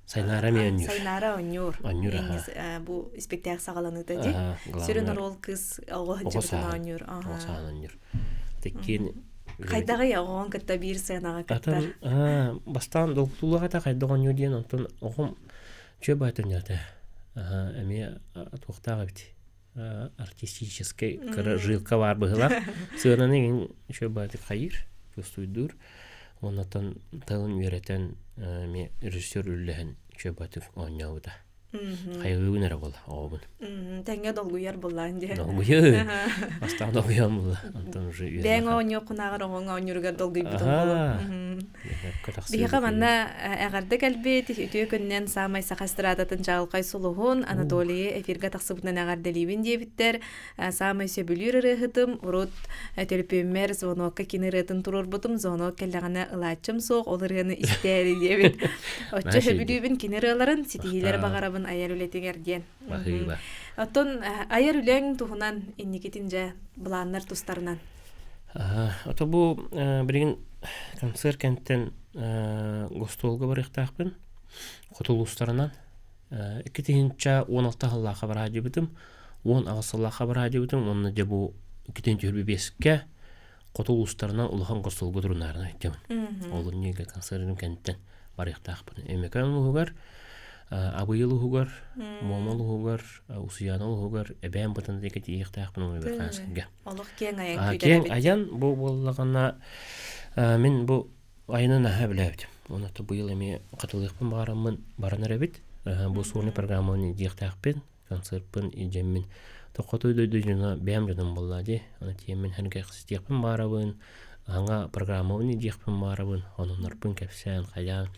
Сайнаара эмиэ онньуур. Сайнаара онньуур. Онньуур, аха. Бу испэктээк саҕаланыыта дии. Сүрүн оруол кыыс оҕо сылдьыбытын оонньуур. Оҕо саҕан оонньуур. Тиккиэн Хайдаҕый оҕоҕун кытта биир сыанаҕа кыттар? Бастаан долгутуулаах этэ хайдах оонньуур диэн, онтон оҕом чүө баайт оонньоото. Эмиэ туохтаах эбит артистическай кыра жилка баар быһыылаах. Сыананы иҥин үчүгэй баҕайытык хайыыр, чувствуйдуур. Оннуттан тылын үөрэтэн эмиэ режиссер үллэһэн үчүгэй баҕайытык оонньообута. Хайгыыбын эрэ буолла оҕобун. Тэҥҥэ долгуйар буоллаан дии. Долгуйуу. Бастаан долгуйан буолла. Онтон уже Бэйэҥ оонньуоххунааҕар оҕоҥ оонньууругар долгуйбутуҥ буолуо. Биһиэхэ манна эҕэрдэ кэлбит үтүө күнүнэн саамай саха эстрадатын чаҕылхай сулуһун Анатолийы эфиргэ тахсыбытынан эҕэрдэлиибин диэбиттэр. Саамай сөбүлүүр ырыаһытым урут төлөпүөммэр звонокка кини ырыатын туруорбутум звонок кэллэҕинэ ылааччым суох ол ырыаны истээри диэбит. Оччо сөбүлүүбүн кини ырыаларын ситиһиилэри баҕарабын айар үлэтигэр диэн. Оттон айар үлэҥ туһунан инникитин дьэ былааннар тустарынан. Ото бу билигин концерт кэнтэн гостуолга барыахтаахпын. Хоту улуустарынан. 2016 сыллаахха бараадьыбытым, 18 сыллаахха бараадьыбытым уонна дьэ бу 2025-кэ хоту улуустарынан улахан гостуолга турунаарына өттөмүн. Олунньуга концертым кэнтэн барыахтаахпын. Өмөкөн улууһугар, Абый улууһугар, Муома улууһугар, Усуйаана улууһугар, Эбээн Бытантайга тиийиэхтээхпин уонна Верхоянскайга. Олох киэҥ айан Киэҥ айан бу буоллаҕына мин бу айаны наһаа билээбитим. Онон быйыл эмиэ хатылыахпын баҕараммын баран эрэбит. Бу сольный программаны диэхтээхпин, концертпын илдьэммин тоххотуй дойду дьоно бэйэм дьонум буолла дии. Аны тиэммин сэргэхситиэхпин баарабын, аҥа программабын илдьиэхпин баарабын, ононнорбун кэпсээн, хайаан.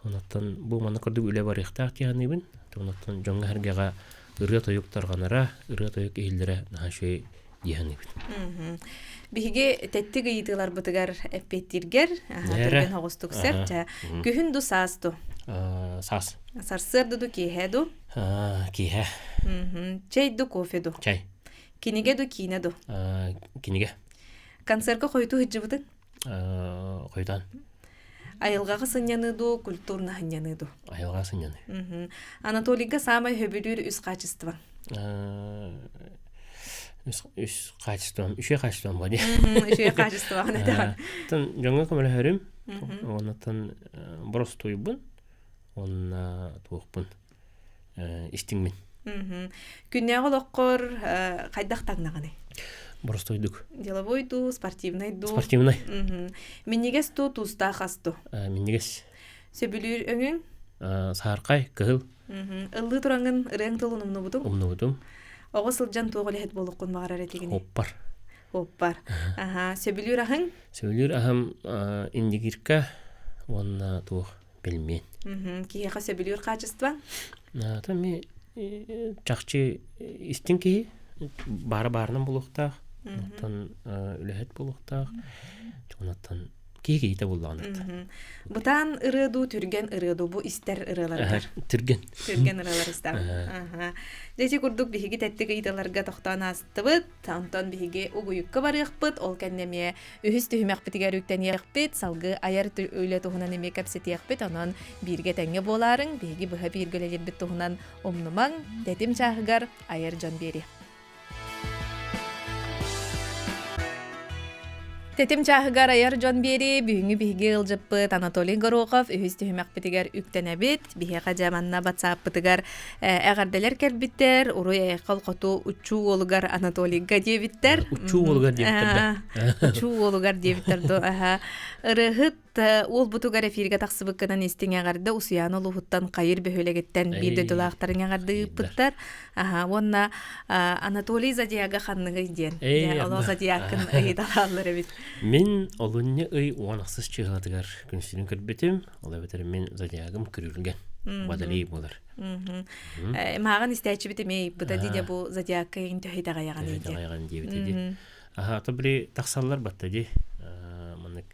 Онуттан бу манна курдук үлэ барыахтаах дии саныыбын. Онуттан дьоҥҥо-сэргэҕэ ырыа-тойук тарҕанара, ырыа-тойук иһиллэрэ наһаа үчүгэй дии саныыбын. Биһиги тэттик ыйытыыларбытыгар эппиэттииргэр түргэн оҕустук сэр. Күһүн ду саас ду? Саас. Сарсыарда ду киэһэ ду? Киэһэ. Чэй ду кофе ду? Чай. Кинигэ ду киинэ ду? Кинигэ. Концертка хойутуу сылдьыбытыҥ? Хойутаан. Айылҕаҕа сынньаныы дуу, культурно сынньаныы дуу? Айылҕаҕа сынньаныы. Анатолийга саамай сөбүлүүр үс качество? Үс качеством, үчүгэй качеством бо дии. Үчүгэй качествоҕын этэҕин. Оттон дьоҥҥо көмөлөһөрүм, оннуттан боростуойбун, уонна туохпун истиҥмин. Күннээҕи олоххор хайдах таҥнаҕыный? Боростуойдук. Деловой дуу, спортивный дуу? Спортивный. Минньигэс дуу, туустаах ас дуу? Минньигэс. Сөбүлүүр өҥүҥ? Сааркай, кыһыл. Ыллыы тураҥын ырыаҥ тылын умнубутуҥ? Умнубутум. Оҕо сылдьан туох үлэһит буолуоххун баҕарар этигиний? Оппар. Оппар. Аха, сөбүлүүр аһыҥ? Сөбүлүүр аһым индигирка уонна туох пельмень. Киһиэхэ сөбүлүүр хаачыстыба? Та ми чахчы истин киһи баара баарынан буолуохтаах, оттон үлэһит буолуохтаах, онтон киһи киһитэ буллаҕына. Бытаан ырыа дуу, түргэн ырыа дуу бу истэр ырыаларгар. Түргэн. Түргэн ырыалар истэҕин. Дьэ ити курдук биһиги тэттик ыйыталарга тохтоон аастыбыт. Онтон биһиги угуйукка барыахпыт, ол кэннэ эмиэ үһүс түһүмэхпитигэр үктэниэхпит, салгыы айар үлэ туһунан эмиэ кэпсэтиэхпит. Онон бииргэ тэҥҥэ буолаарыҥ, биһиги быһа бииргэ үлэлиирбит туһунан умнумаҥ, тэтим чааһыгар айар дьон биэриэ. Тэтим чааһыгар айар дьон биэрии бүгүҥҥү биһиги ыалдьыппыт Анатолий Горохов үһүс түһүмэхпитигэр үктэнэбит. Биһиэхэ дьэ манна батсааппытыгар эҕэрдэлэр кэлбиттэр. Уруй айхал хоту уччуу уолугар Анатолийга диэбиттэр. Уччуу уолугар диэбиттэр да. Уччуу уолугар диэбиттэр до. Ырыһыт уолбутугар эфиргэ тахсыбыккынан истиҥ эҕэрдэ Усуйаана улууһуттан Хайыр бөһүөлэгиттэн биир дойдулаахтарын эҕэрдэ ыыппыттар. Аха, уонна Анатолий Зодиага ханныгый диэн. Олох зодиакын ыйыталааллар эбит. Мин олунньу ый 16 чыһылатыгар күнсүнүн көрбүтүм. Ол эбэтэр мин зодиагым күрүлгэн. Водолей буолар. Мааҕын истээччибит эмиэ ыйыппыта дии бу зодиакка иҥ төһө итэҕэйэҕин итэҕэйэҕин диэбитэ дии. Аха, то били тахсаллар батта дии. Маннык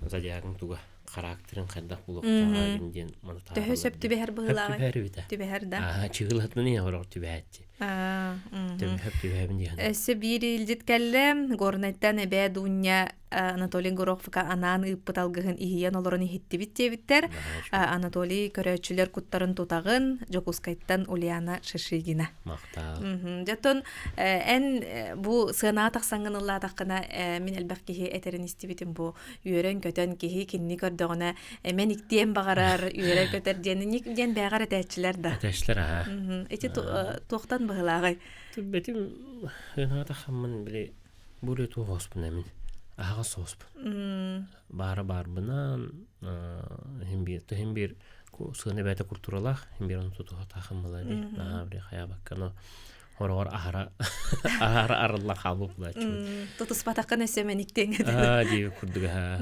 зодиагың туга характерын хайдах булуохтааҕын диэн маны Төһө сөп түбэһэр быһыылааҕый? Түбэһэр эбитэ. Түбэһэр да. Аа, чыгылатынан ийэ хорох түбэһээччи. Төбөһөп түбэһэбин диэн. Өссө биир илдьит кэллэ. Горнайтан эбээ Дуня Анатолий Гороховка анаан ыыппыт алгыһын иһийэн олорон иһиттибит диэбиттэр. Анатолий көрөөччүлэр куттарын тутаҕын Дьокуускайтан Ульяна Шишигина. Махтаал. Дьоттон эн бу сыанаҕа тахсаҥҥын ыллаатаххына мин элбэх киһи этэрин истибитим бу үөрэн-көтөн киһи кинини көрдөҕүнэ эмэн иктиэн баҕарар үөрэр-көтөр диэн диэн бээҕэр этээччилэр да. Этээччилэр аха. Ити туохтан быһылааҕый? Бэтим сыанаҕа тахсаммын били бу үлэ туох ооспун эмин аһаҕас соҕуспун. Баара баарбынан иһин биир иһин биир сыана бэйэтэ культуралаах иһин биир ону тутуһа таахым буолар дии наһаа били хайаабакка но хороҕор аһара аһара арылла хаалбыт буолааччыбын тутуспатаххын өссө мэниктиэҥ аа дии курдук аһаа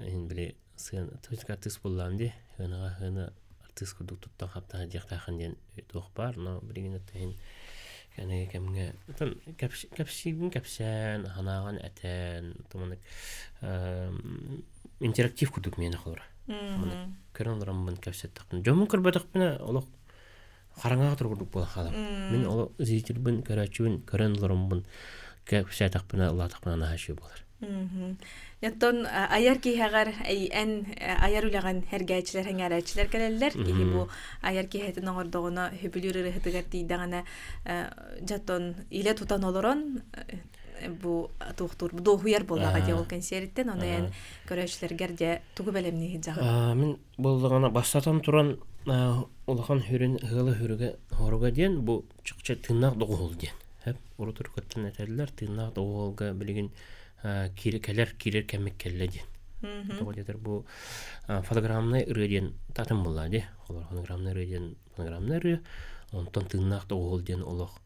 иһин били сыана артыыс буоллаам дии сыанаҕа сыана артыыс курдук туттан хаптаһа диэхтээххин диэн туох баар но билигин иһин кэни кэмҥэ кэпсиибин кэпсээн санааҕын этэн туманык интерактив курдук миэнэ холоро көрөн олороммун кэпсэттэхпинэ дьоммун көрбөтөхпүнэ олох хараҥаҕа турар курдук буолан хаалабын мин ол зрительбин көрөөччүбүн көрөн олороммун кэпсээтэхпинэ ыллаатахпына наһаа үчүгэй буолар Оттон айар киһэҕэр эн айар үлэҕин эргээччилэр сэҥээрээччилэр кэлэллэр. Киһи бу айар киһитин оҥордоҕуна сөбүлүүр ырыаһытыгар тиийдэҕинэ дьоттон илэ тутан олорон бу туохтуур дуоһуйар буоллаҕа дии ол кэнсиэриттэн ону эн көрөөччүлэргэр дьэ тугу бэлэмниир дьаҕын Мин буоллаҕына бастатан туран улахан хүрүн ыала хүрүгэ хоруга диэн бу чахчы тыыннаах доҕуһуол диэн урут уруккуттан этэллэр тыыннаах доҕуһуолга билигин кэлэр киирэр кэммит кэллэ диэн тоҕо диэтэр бу фонограммнай ырыа диэн татын буолла дии холор фонограммнай ырыа диэн фонограммнай ырыа онтон тыыннаах доҕуһуол диэн олох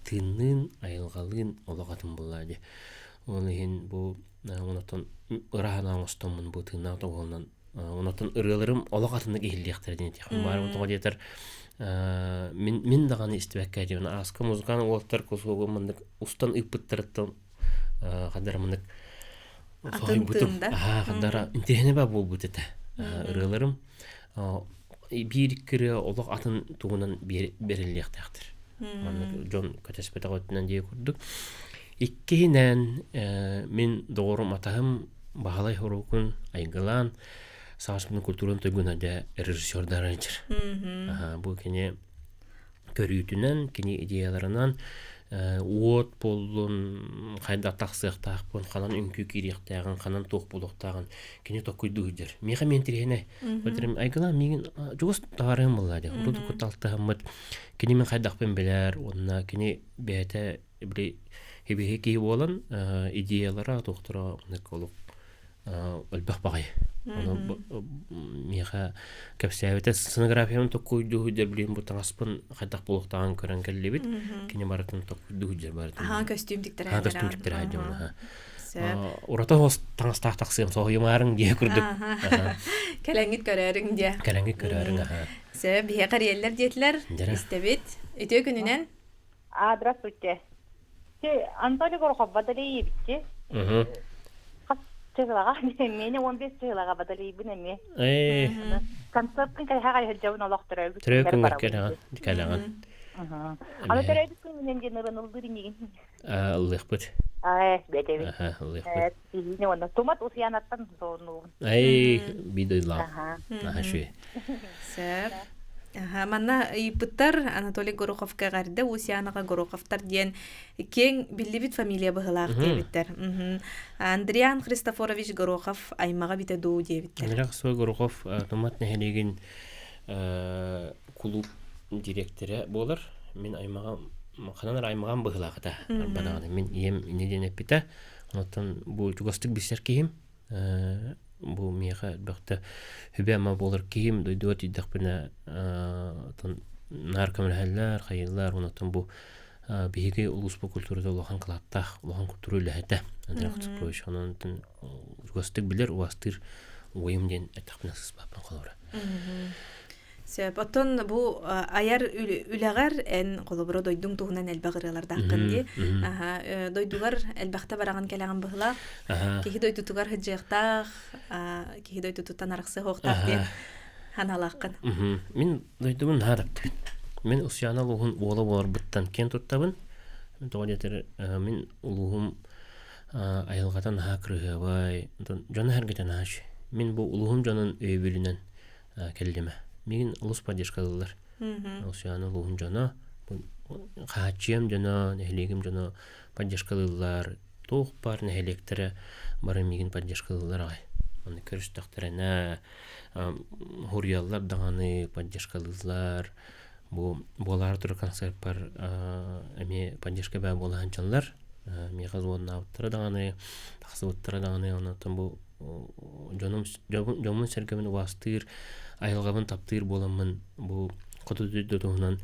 тыынныын айылҕалыын олох атын буолла дии ол иһин бу онтон ыраһана оҥостоммун бу тыыннаах доҕуһуолунан Онотон ырыаларым олох атыннык иһиллиэхтэрэ диэн этиэхпин баарым тоҕо диэтэр мин мин даҕаны истибэккэ диэн ааска музыкант уолаттар кусуогу маннык устан ыыппыттарыттан хадара маннык соһуйбутум аһаа хадара интэриэһинэй баа буолбут этэ ырыаларым биир икки ырыа олох атын тугунан бэриллиэхтээхтэр маннык дьон көтөспөтөх өттүнэн диэ курдук иккиһинэн мин доҕорум атаһым Баһылай Хоруукун айгылаан Сааспын культурын туйгуна дэ режиссердар Бу кини көрүүтүнэн, кини идеяларынан Уот буоллун, хайдах тахсыахтаахпын, ханан үҥкүү киириэхтээҕин, ханан туох буолуохтааҕын кини токкуйдуу сылдьар. Миэхэ мин интэриэһинэй. Бэдэрим айгылаан миигин чугас таарыһым буолла дии. Урут кытта алтыһаммыт кини мин хайдахпын билэр уонна кини бэйэтэ били хибиһи киһи буолан идеялара туохтара оннук олох элбэх баҕайы. Ону миэхэ кэпсээбитэ сценографиябын токкуйдуу сылдьар билигин бу таҥаспын хайдах буолуохтааҕын көрөн кэллибит. Кини барытын токкуйдуу сылдьар барытын. Аха көстүүм тиктэрэ Аха көстүүм тиктэрэ дьон аха. Ураты хос таҥастаах тахсыам соһуйумаарыҥ диэ курдук. Кэлэҥҥит көрөөрүҥ диэ. Кэлэҥҥит көрөөрүҥ аха. Сөп, биһиэхэ эрийэллэр диэтилэр. Истэбит. Үтүө күнүнэн. А, здравствуйте. Ти Анатолий Горохов Бадалиевичти. Угу. Хас чыһылаҕа миэнэ 15 чыһылаҕа Бадалиевин эмиэ. Ээ. Концерткын кайха кайһылдьабын олох төрөөбүт Төрөөбүт күнгэр кэлэҕин. Кэлэҕин. Аны төрөөбүт күнүнэн диэн ырын ылдыр инигин. Ыллыахпыт. Аа, бэтэбин. Аха, ыллыахпыт. Тиһиини уонна тумат усуйаанаттан сооннуубун. Ай, бидойлаах. Аха, шүй. Сөп. Аха, манна ыйыппыттар Анатолий Гороховка эҕэрдэ Усянаҕа Гороховтар диэн киэҥ биллибит фамилия быһылаах диэбиттэр. Андриан Христофорович Горохов аймаҕа битэ дуу диэбиттэр. Андрей Горохов Тумат нэһилиэгин кулууп директора буолар. Мин аймаҕам ханан эрэ аймаҕам быһылаах этэ. Барбадаҕына мин ийэм инньэ диэн эппитэ. Онтон бу чугастык билсэр киһим бу миэхэ элбэхтэ сүбэ-ама буолар киһим дойдуга тиийдэхпинэ оттон наар көмөлөһөллөр, хайыыллар онтон бу биһиги улууспут культурата улахан кылааттаах, улахан культура үлэһитэ Андрей Христофорович. Онон чугастык билэр, убастыыр уойум диэн эттэхпинэ сыыспаппын холобура. Сөп. Оттон бу айар үлэҕэр эн холобура дойдуҥ туһунан элбэх ырыалардааххын дии. Аха, дойдугар элбэхтэ бараҕын кэлэҕин быһылаах. Киһи дойдутугар сылдьыахтаах, киһи дойдутуттан арахсыахтаах диэн ханалааххын. Мин дойдубун наһаа таптыыбын. Мин Усуйаана улууһун уола буоларбыттан киэн туттабын. Тоҕо диэтэр мин улууһум айылҕата наһаа кырыһыабай, дьоно-сэргэтэ наһаа үчүгэй. Мин бу улууһум дьонун өйөбүлүнэн кэллимэ. Мигин олус поддержкалыыллар. Усуйаана улууһун дьоно, хааччыйам дьоно, нэһилиэгим дьоно поддержкалыыллар. Туох баар нэһилиэктэрэ бары мигин поддержкалыыллар аҕай. Аны көрүстэхтэринэ хуруйаллар даҕаны поддержкалыыллар. Бу буолаары турар концертпар эмиэ поддержка баа буола сылдьаллар. Миэхэ звоннаабыттара даҕаны, тахсыбыттара даҕаны, онтон бу дьонум дьоммун-сэргэбин убаастыыр, айылҕабын таптыыр буоламмын бу хоту дойду туһунан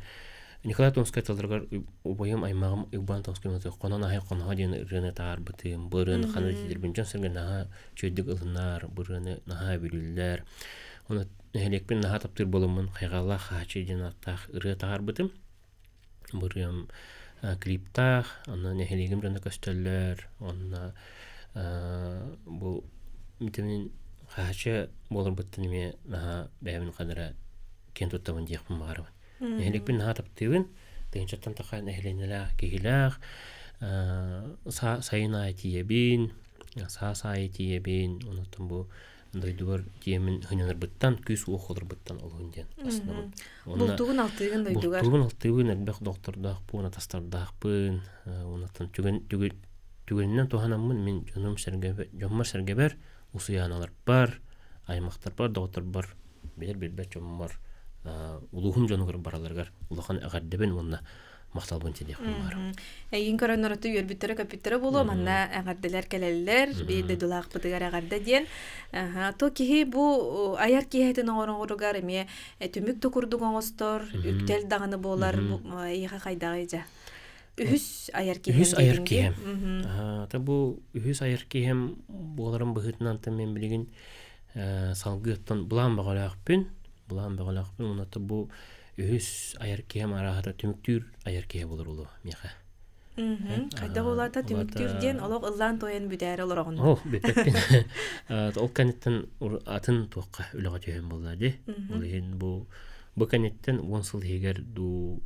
Николай Томскай тылларыгар убайым аймаҕым Уйбаан Томскай хонон аһай хоноһо диэн ырыаны таһаарбытым. Бу ырыаны ханна тиийдэрбин дьон-сэргэ наһаа үчүгэйдик ылынар, бу ырыаны наһаа бүлүүллэр. Ону нэһилиэкпин наһаа таптыыр буоламмын хайҕаллаах хаачый диэн ааттаах ырыа таһаарбытым. Бу ырыам клиптаах, онно нэһилиэгим дьоно көстөллөр, онно бу митимин хаачы буоларбыттан эмиэ наһаа бэйэбин ханара киэн туттабын диэхпин баҕарабын. Нэһилиэкпин наһаа таптыыбын, тыһыынчаттан таха нэһилиэнньэлээх киһилээх, сайын аайы тиийэбин, саас аайы тиийэбин, онуттан бу дойдубар тиэмин хынньанарбыттан күүс-уох олорбуттан олуһун диэн астынабын. Бултугун алтыыгын дойдугар. Бултугун алтыыбын элбэх доктордаахпын, атастардаахпын, онтон түгэн түгэнинэн туһанаммын мин дьонум сэргэбэр, дьоммор сэргэбэр, усуйааналарбар, аймахтарбар, доҕотторбор билэр билбэт дьоммор улууһум дьонугар бараларыгар улахан эҕэрдэбин уонна махталбын тириэхпин баҕарабын. Эйигин көрөн ороту үөрбүттэрэ-көппүттэрэ буолуо, манна эҕэрдэлэр кэлэллэр, биир дойдулаахпытыгар эҕэрдэ диэн. То киһи бу айар киэһэтин оҥороругар эмиэ түмүк да курдук оҥостор, үктэл даҕаны буолар, эйиэхэ хайдаҕый дьэ? Үһүс айар киһим Үһүс айар киһим. Та бу үһүс айар киһим буоларым быһыытынан та мен билигин салгыаттан былаан бөҕөлөөхпүн, былаан бөҕөлөөхпүн уонна бу үһүс айар киһим арааһата түмүктүүр айар киһи буолар улуу миэхэ. Хайдах улаата түмүктүүр диэн олох ыллаан туойан бүтээри олороҕун. Оо, бүппэппин. Ол кэнниттэн атын туохха үлэҕэ түһэн буолла дии. Ол иһин бу бу кэнниттэн 10 сыл иһигэр дуу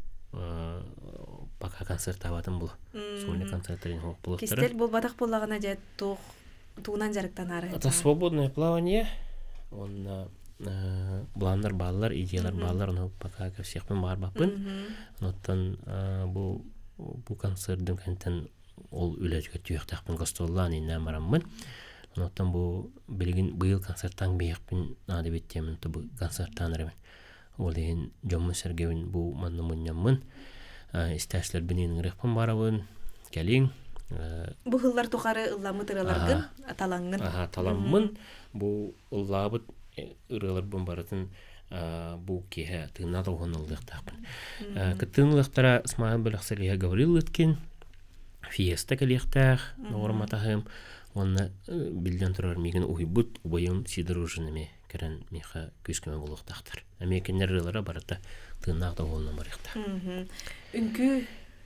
пока концертаабатым булу. Сольный концерттарын хоох булуохтара. Кистэл буолбатах буоллаҕына дьэ туох тугунан дьарыктанаары Это свободное плавание. Онно планнар бааллар, идеялар бааллар, ону пока кэпсиэхпин баҕарбаппын. Оттон бу Бу концердым кэнниттэн ол үлэтигэр түһүөхтээхпин гастроллаан иннээн бараммын. Онтон бу билигин быйыл концертаан биһиэхпин наада эбит диэммин бу концертаан эрэбин. Ол иһин дьоммун-сэргэбин бу манна мунньаммын, истээччилэрбин ыҥырыахпын баарабын, кэлиҥ. Бу сыллар тухары ылламмыт ырыаларгын талаҥҥын. Таламмын бу ыллаабыт ырыаларбын барытын бу киэһэ тыыннаах доҕуһун ыллыахтаахпын. Кыттыын ылыахтара Смайл бөлөх солиһа Гаврил Лыткин, Фиеста кэлиэхтээх, доҕорум атаһым, уонна биллэн турар миигин уһуйбут убайым Сидор Ружин эмиэ кэлэн миэхэ күүс-көмө буолуохтаахтар. Эмиэ кинилэр ырыалара барыта тыыннаах доҕуһуолунан барыахтаах. Үҥкүү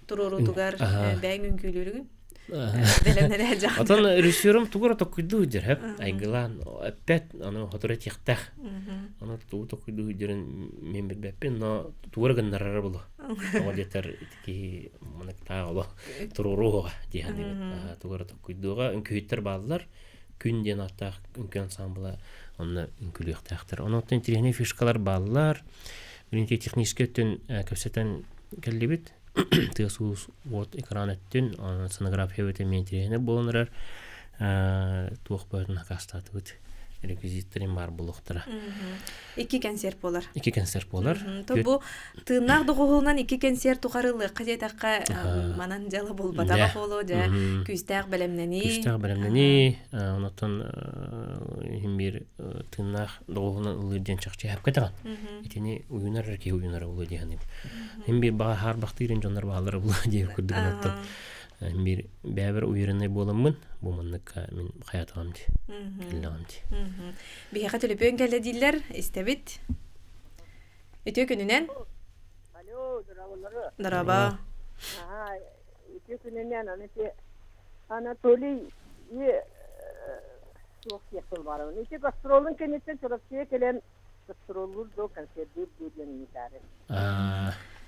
туруоруутугар бэйэҥ үҥкүүлүүрүгүн? Бэлэмнэрэ дьаһан. Отон режиссерум тугу эрэ токуйдуу сылдьар, хэп айгылаан эппэт, аны хотура этиэхтээх. Аны тугу токуйдуу сылдьарын мен билбэппин, но тугу эрэ гыннарара булу. Тоҕо диэтэр киһи маныктаах оло туруоруоҕа дии саныыбын. Тугу эрэ токуйдуоҕа, үҥкүүһүттэр бааллар. Күн диэн ааттаах үҥкүү ансамбла онно үҥкүүлүөхтээхтэр. Онон интириэһинэй фишкалар бааллар. Билигин техническэй өттүн кэпсэтэн кэллибит. Тыас-уус уот экран өттүн, сценография өтө эмиэ интэриэһинэй буолан эрэр. Туох бөҕөтүн акаастаатыбыт. Реквизиттэрин баар буолуохтара. Икки концерт буолар. Икки концерт буолар. То бу тыыннаах доҕуһуолунан икки концерт тухары ылыахха диэтэххэ, манан дьыала буолбатаҕа буолуо, дьэ, күүстээх бэлэмнэнии. Күүстээх бэлэмнэнии, онтон иһин биир тыыннаах доҕуһуолунан ыллыыр диэн чахчы сөпкө этэҕин. Итини уйунар эрэ киһи уйунара буолуо дии саныыбын. Мин биир баҕа хаарбахтыырын дьоннор бааллара буолуо диэн курдук оттон биир бэйэбэр увереннай буоламмын бу манныкка мин хайатаҕым дии кэллэҕим дии. Биһиэхэ төлөпүөн кэллэ дииллэр, истэбит. Үтүө күнүнэн. Алло, здраволары. Дорообо. Ага, үтүө күнүнэн аны Анатолий суох диэхпин баҕарабын. Ити гастролун кэнниттэн Чурапчыга кэлэн гастроллуур дуу, концердыыр дуу диэн ыйытаары.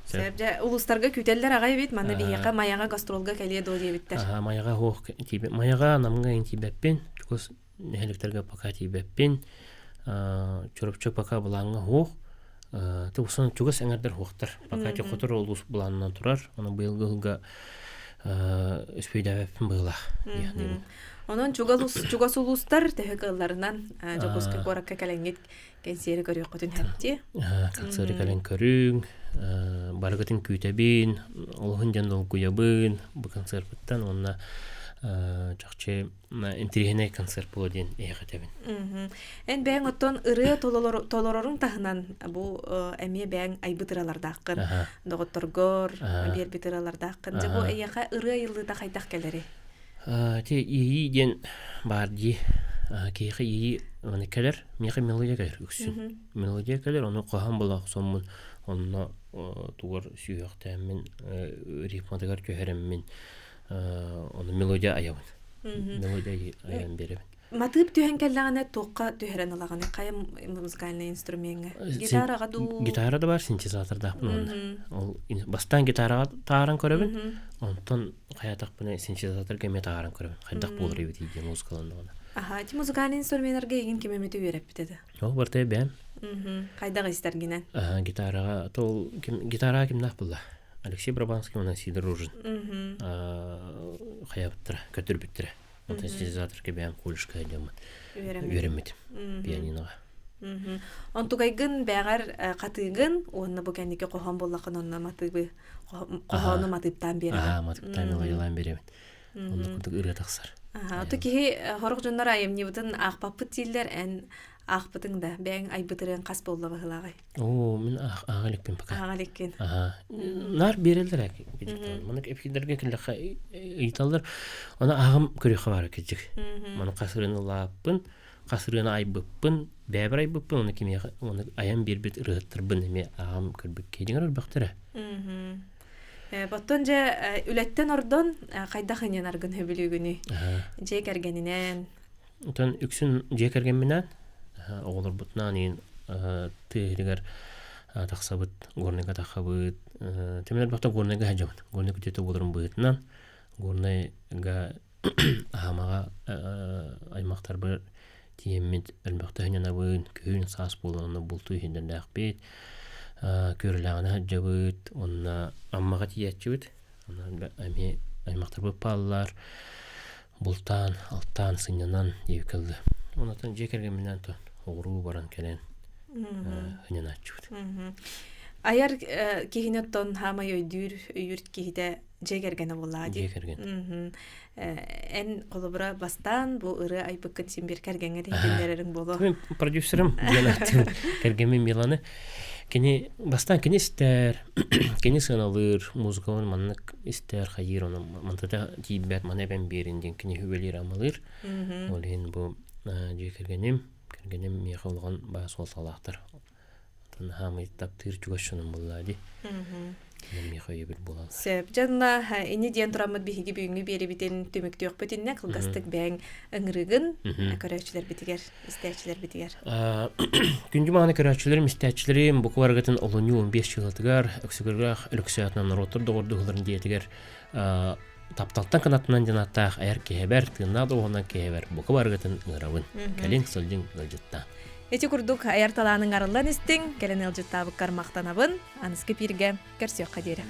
Сөп дьэ улуустарга күүтэллэр аҕай эбит манна биһиэхэ Майаҕа гастролга кэлиэ дуо диэбиттэр. Майаҕа суох тиийбэт Майаҕа Намҥа тиийбэппин чугас нэһилиэктэргэ пока тиийбэппин Чурапчы пока былааҥҥа суох Тубусан чугас эҥэрдэр суохтар пока хотор улуус былаанынан турар ону быйылгы сылга үспүйдээбэппин быһыылаах диэхниибин. Онон чугас улуустар төһө кыалларынан Дьокуускай куоракка кэлэҥҥит кэнсиэри көрүөххүтүн сөп Концеры кэлэн көрүҥ, барыгытын күүтэбин, олуһун диэн долгуйабын бу концерпыттан уонна чахчы интириэһинэй концерт буолуо диэн эһиэхэ этэбин. Эн бэйэҥ оттон ырыа толороруҥ таһынан бу эмиэ бэйэҥ айбыт ыралардааххын, доҕотторгор биэрбит ыралардааххын. Дьэ бу эйиэхэ ырыа айыллыыта хайдах кэлэрий? Ити иэйии диэн баар дии. Киһиэхэ иэйии аны кэлэр, миэхэ мелодия кэлэр үксүн. Мелодия кэлэр, ону хоһоон була охсоммун, онно тугар сүһүөхтээммин, рифматыгар түһэрэммин, ону мелодия айабын. Мелодия айан биэрэбин. Матыып түһэн кэллэҕинэ туохха түһэрэн ылаҕыный? Хайа музыкальнай инструмеҥҥа? Гитараҕа дуу? Гитара да бар, синтезатордаахпын уонна. Ол бастаан гитараҕа тааран көрөбүн, онтон хайаатахпына синтезаторга эмиэ тааран көрөбүн. Хайдах буолар эбитий диэн музыкаланнаҕына. Аха, ити музыкальный инструменнарга эйигин ким эмит үөрэппит этэ? Ол барыта бэйэм. Хайдах истэргинэн? Аха, гитараҕа то гитараҕа кимнээх булла? Алексей Брабанский уонна Сидор Ружин. Хайабыттара, көтүрбүттэрэ. Онтон синтезаторга бэйэм колледжка сылдьаммын үөрэммитим пианиноҕа. Онтугайгын бэҕэр хатыыгын уонна бу кэнники хоһоон буоллаххын онно матыыбы хоһоону матыыптаан биэрэҕин. Аа матыыптаан мелодиялаан биэрэбин. Онно курдук ырыа тахсар. Ото киһи хорох дьоннор айымньыбытын аахпаппыт дииллэр эн аахпытыҥ да бэйэҥ айбыт ырыаҥ хас буолла быһыылааҕый? Оо, мин ааҕа иликпин пока. Ааҕа иликкин. Аха. Наар биэрэллэр ээ кидьиктэн. Маннык эфирдэргэ кэллэххэ ыйыталлар. Ону ааҕым көрүөххэ баара кидьик. Маны хас ырыаны ылааппын, хас ырыаны айбыппын, бэйэбэр айбыппын, оны кимиэхэ оны айан биэрбит ырыаһыттарбын эмиэ ааҕым көрбүт киһи өлбөхтөрө. Оттон дьэ үлэттэн ордон хайдах ынньанаргын сөбүлүүгүнүй? Дьиэ кэргэнинэн. Оттон үксүн дьиэ кэргэмминээн, оҕолорбутунаан иин тыа иһигэр тахсабыт, Горнайга таххабыт. Тимир элбэхтэ Горнайга сылдьабыт. Горнай күтүөтэ буоларын быһыытынан Горнайга Аһамаҕа аймахтарбар тиийэммит элбэхтэ сынньанабын, күһүн саас буолан онно бултуу иһиннэрдээхпит, Күөрэлээҕинэ сылдьабыт, уонна Аммаҕа тиийээччибит. Онон эмиэ аймахтарбыт бааллар. Бултаан, алтаан, сынньанан диэбиккэ Онтон дьиэ кэргэмминэн то оҕуруу баран кэлэн сынньанааччыбыт. Айар киһини оттон хаамай өйдүүр, өйүүр киһитэ дьиэ кэргэнэ буоллаҕа дии. Дьиэ кэргэн. Эн холобура бастаан бу ырыа айбыккын син биир кэргэҥҥэ иһитиннэрэриҥ буолуо. Мин продюсерым диэн ааттыыбын кэргэммин Миланы. Кини бастаан кини истэр, кини сыаналыыр, музыкабын маннык истэр, хайыыр, ону мантата тиийбэт, маны эбэн биэрин диэн кини үбэлиир-амалыыр. Ол иһин бу дьиэ кэргэним, кэргэним миэхэ улахан баа суолталаахтар. Хаамый таптыыр чугас дьонум буоллаа дии. Миэхэ өйөбүл буолаллар. Сөп. Дьонно ини диэн тураммыт биһиги бүгүҥҥү биэрибитин түмүктүөхпүт иннэ кылгастык бэйэҥ ыҥырыгын көрөөччүлэрбитигэр, истээччилэрбитигэр. Күндү мааны көрөөччүлэрим, истээччилэрим, бука барыгытын олунньу 15 жылатыгар Өксөкүлээх Өлөксөөтүнэн норуоттар доҕордоһууларын дьиэтигэр тапталтан кынатынан диэн ааттаах айар киһэбэр, тыыннаах доҕуһунан киһэбэр бука барыгытын ыҥырабын. Кэлиҥ, сылдьыҥ, ыалдьыттаан. Ити курдук айар талааныҥ арыллан истиҥ, кэлэн ыалдьыттаабыккар махтанабын. Аныскы пииргэ көрсүөххэ диэри.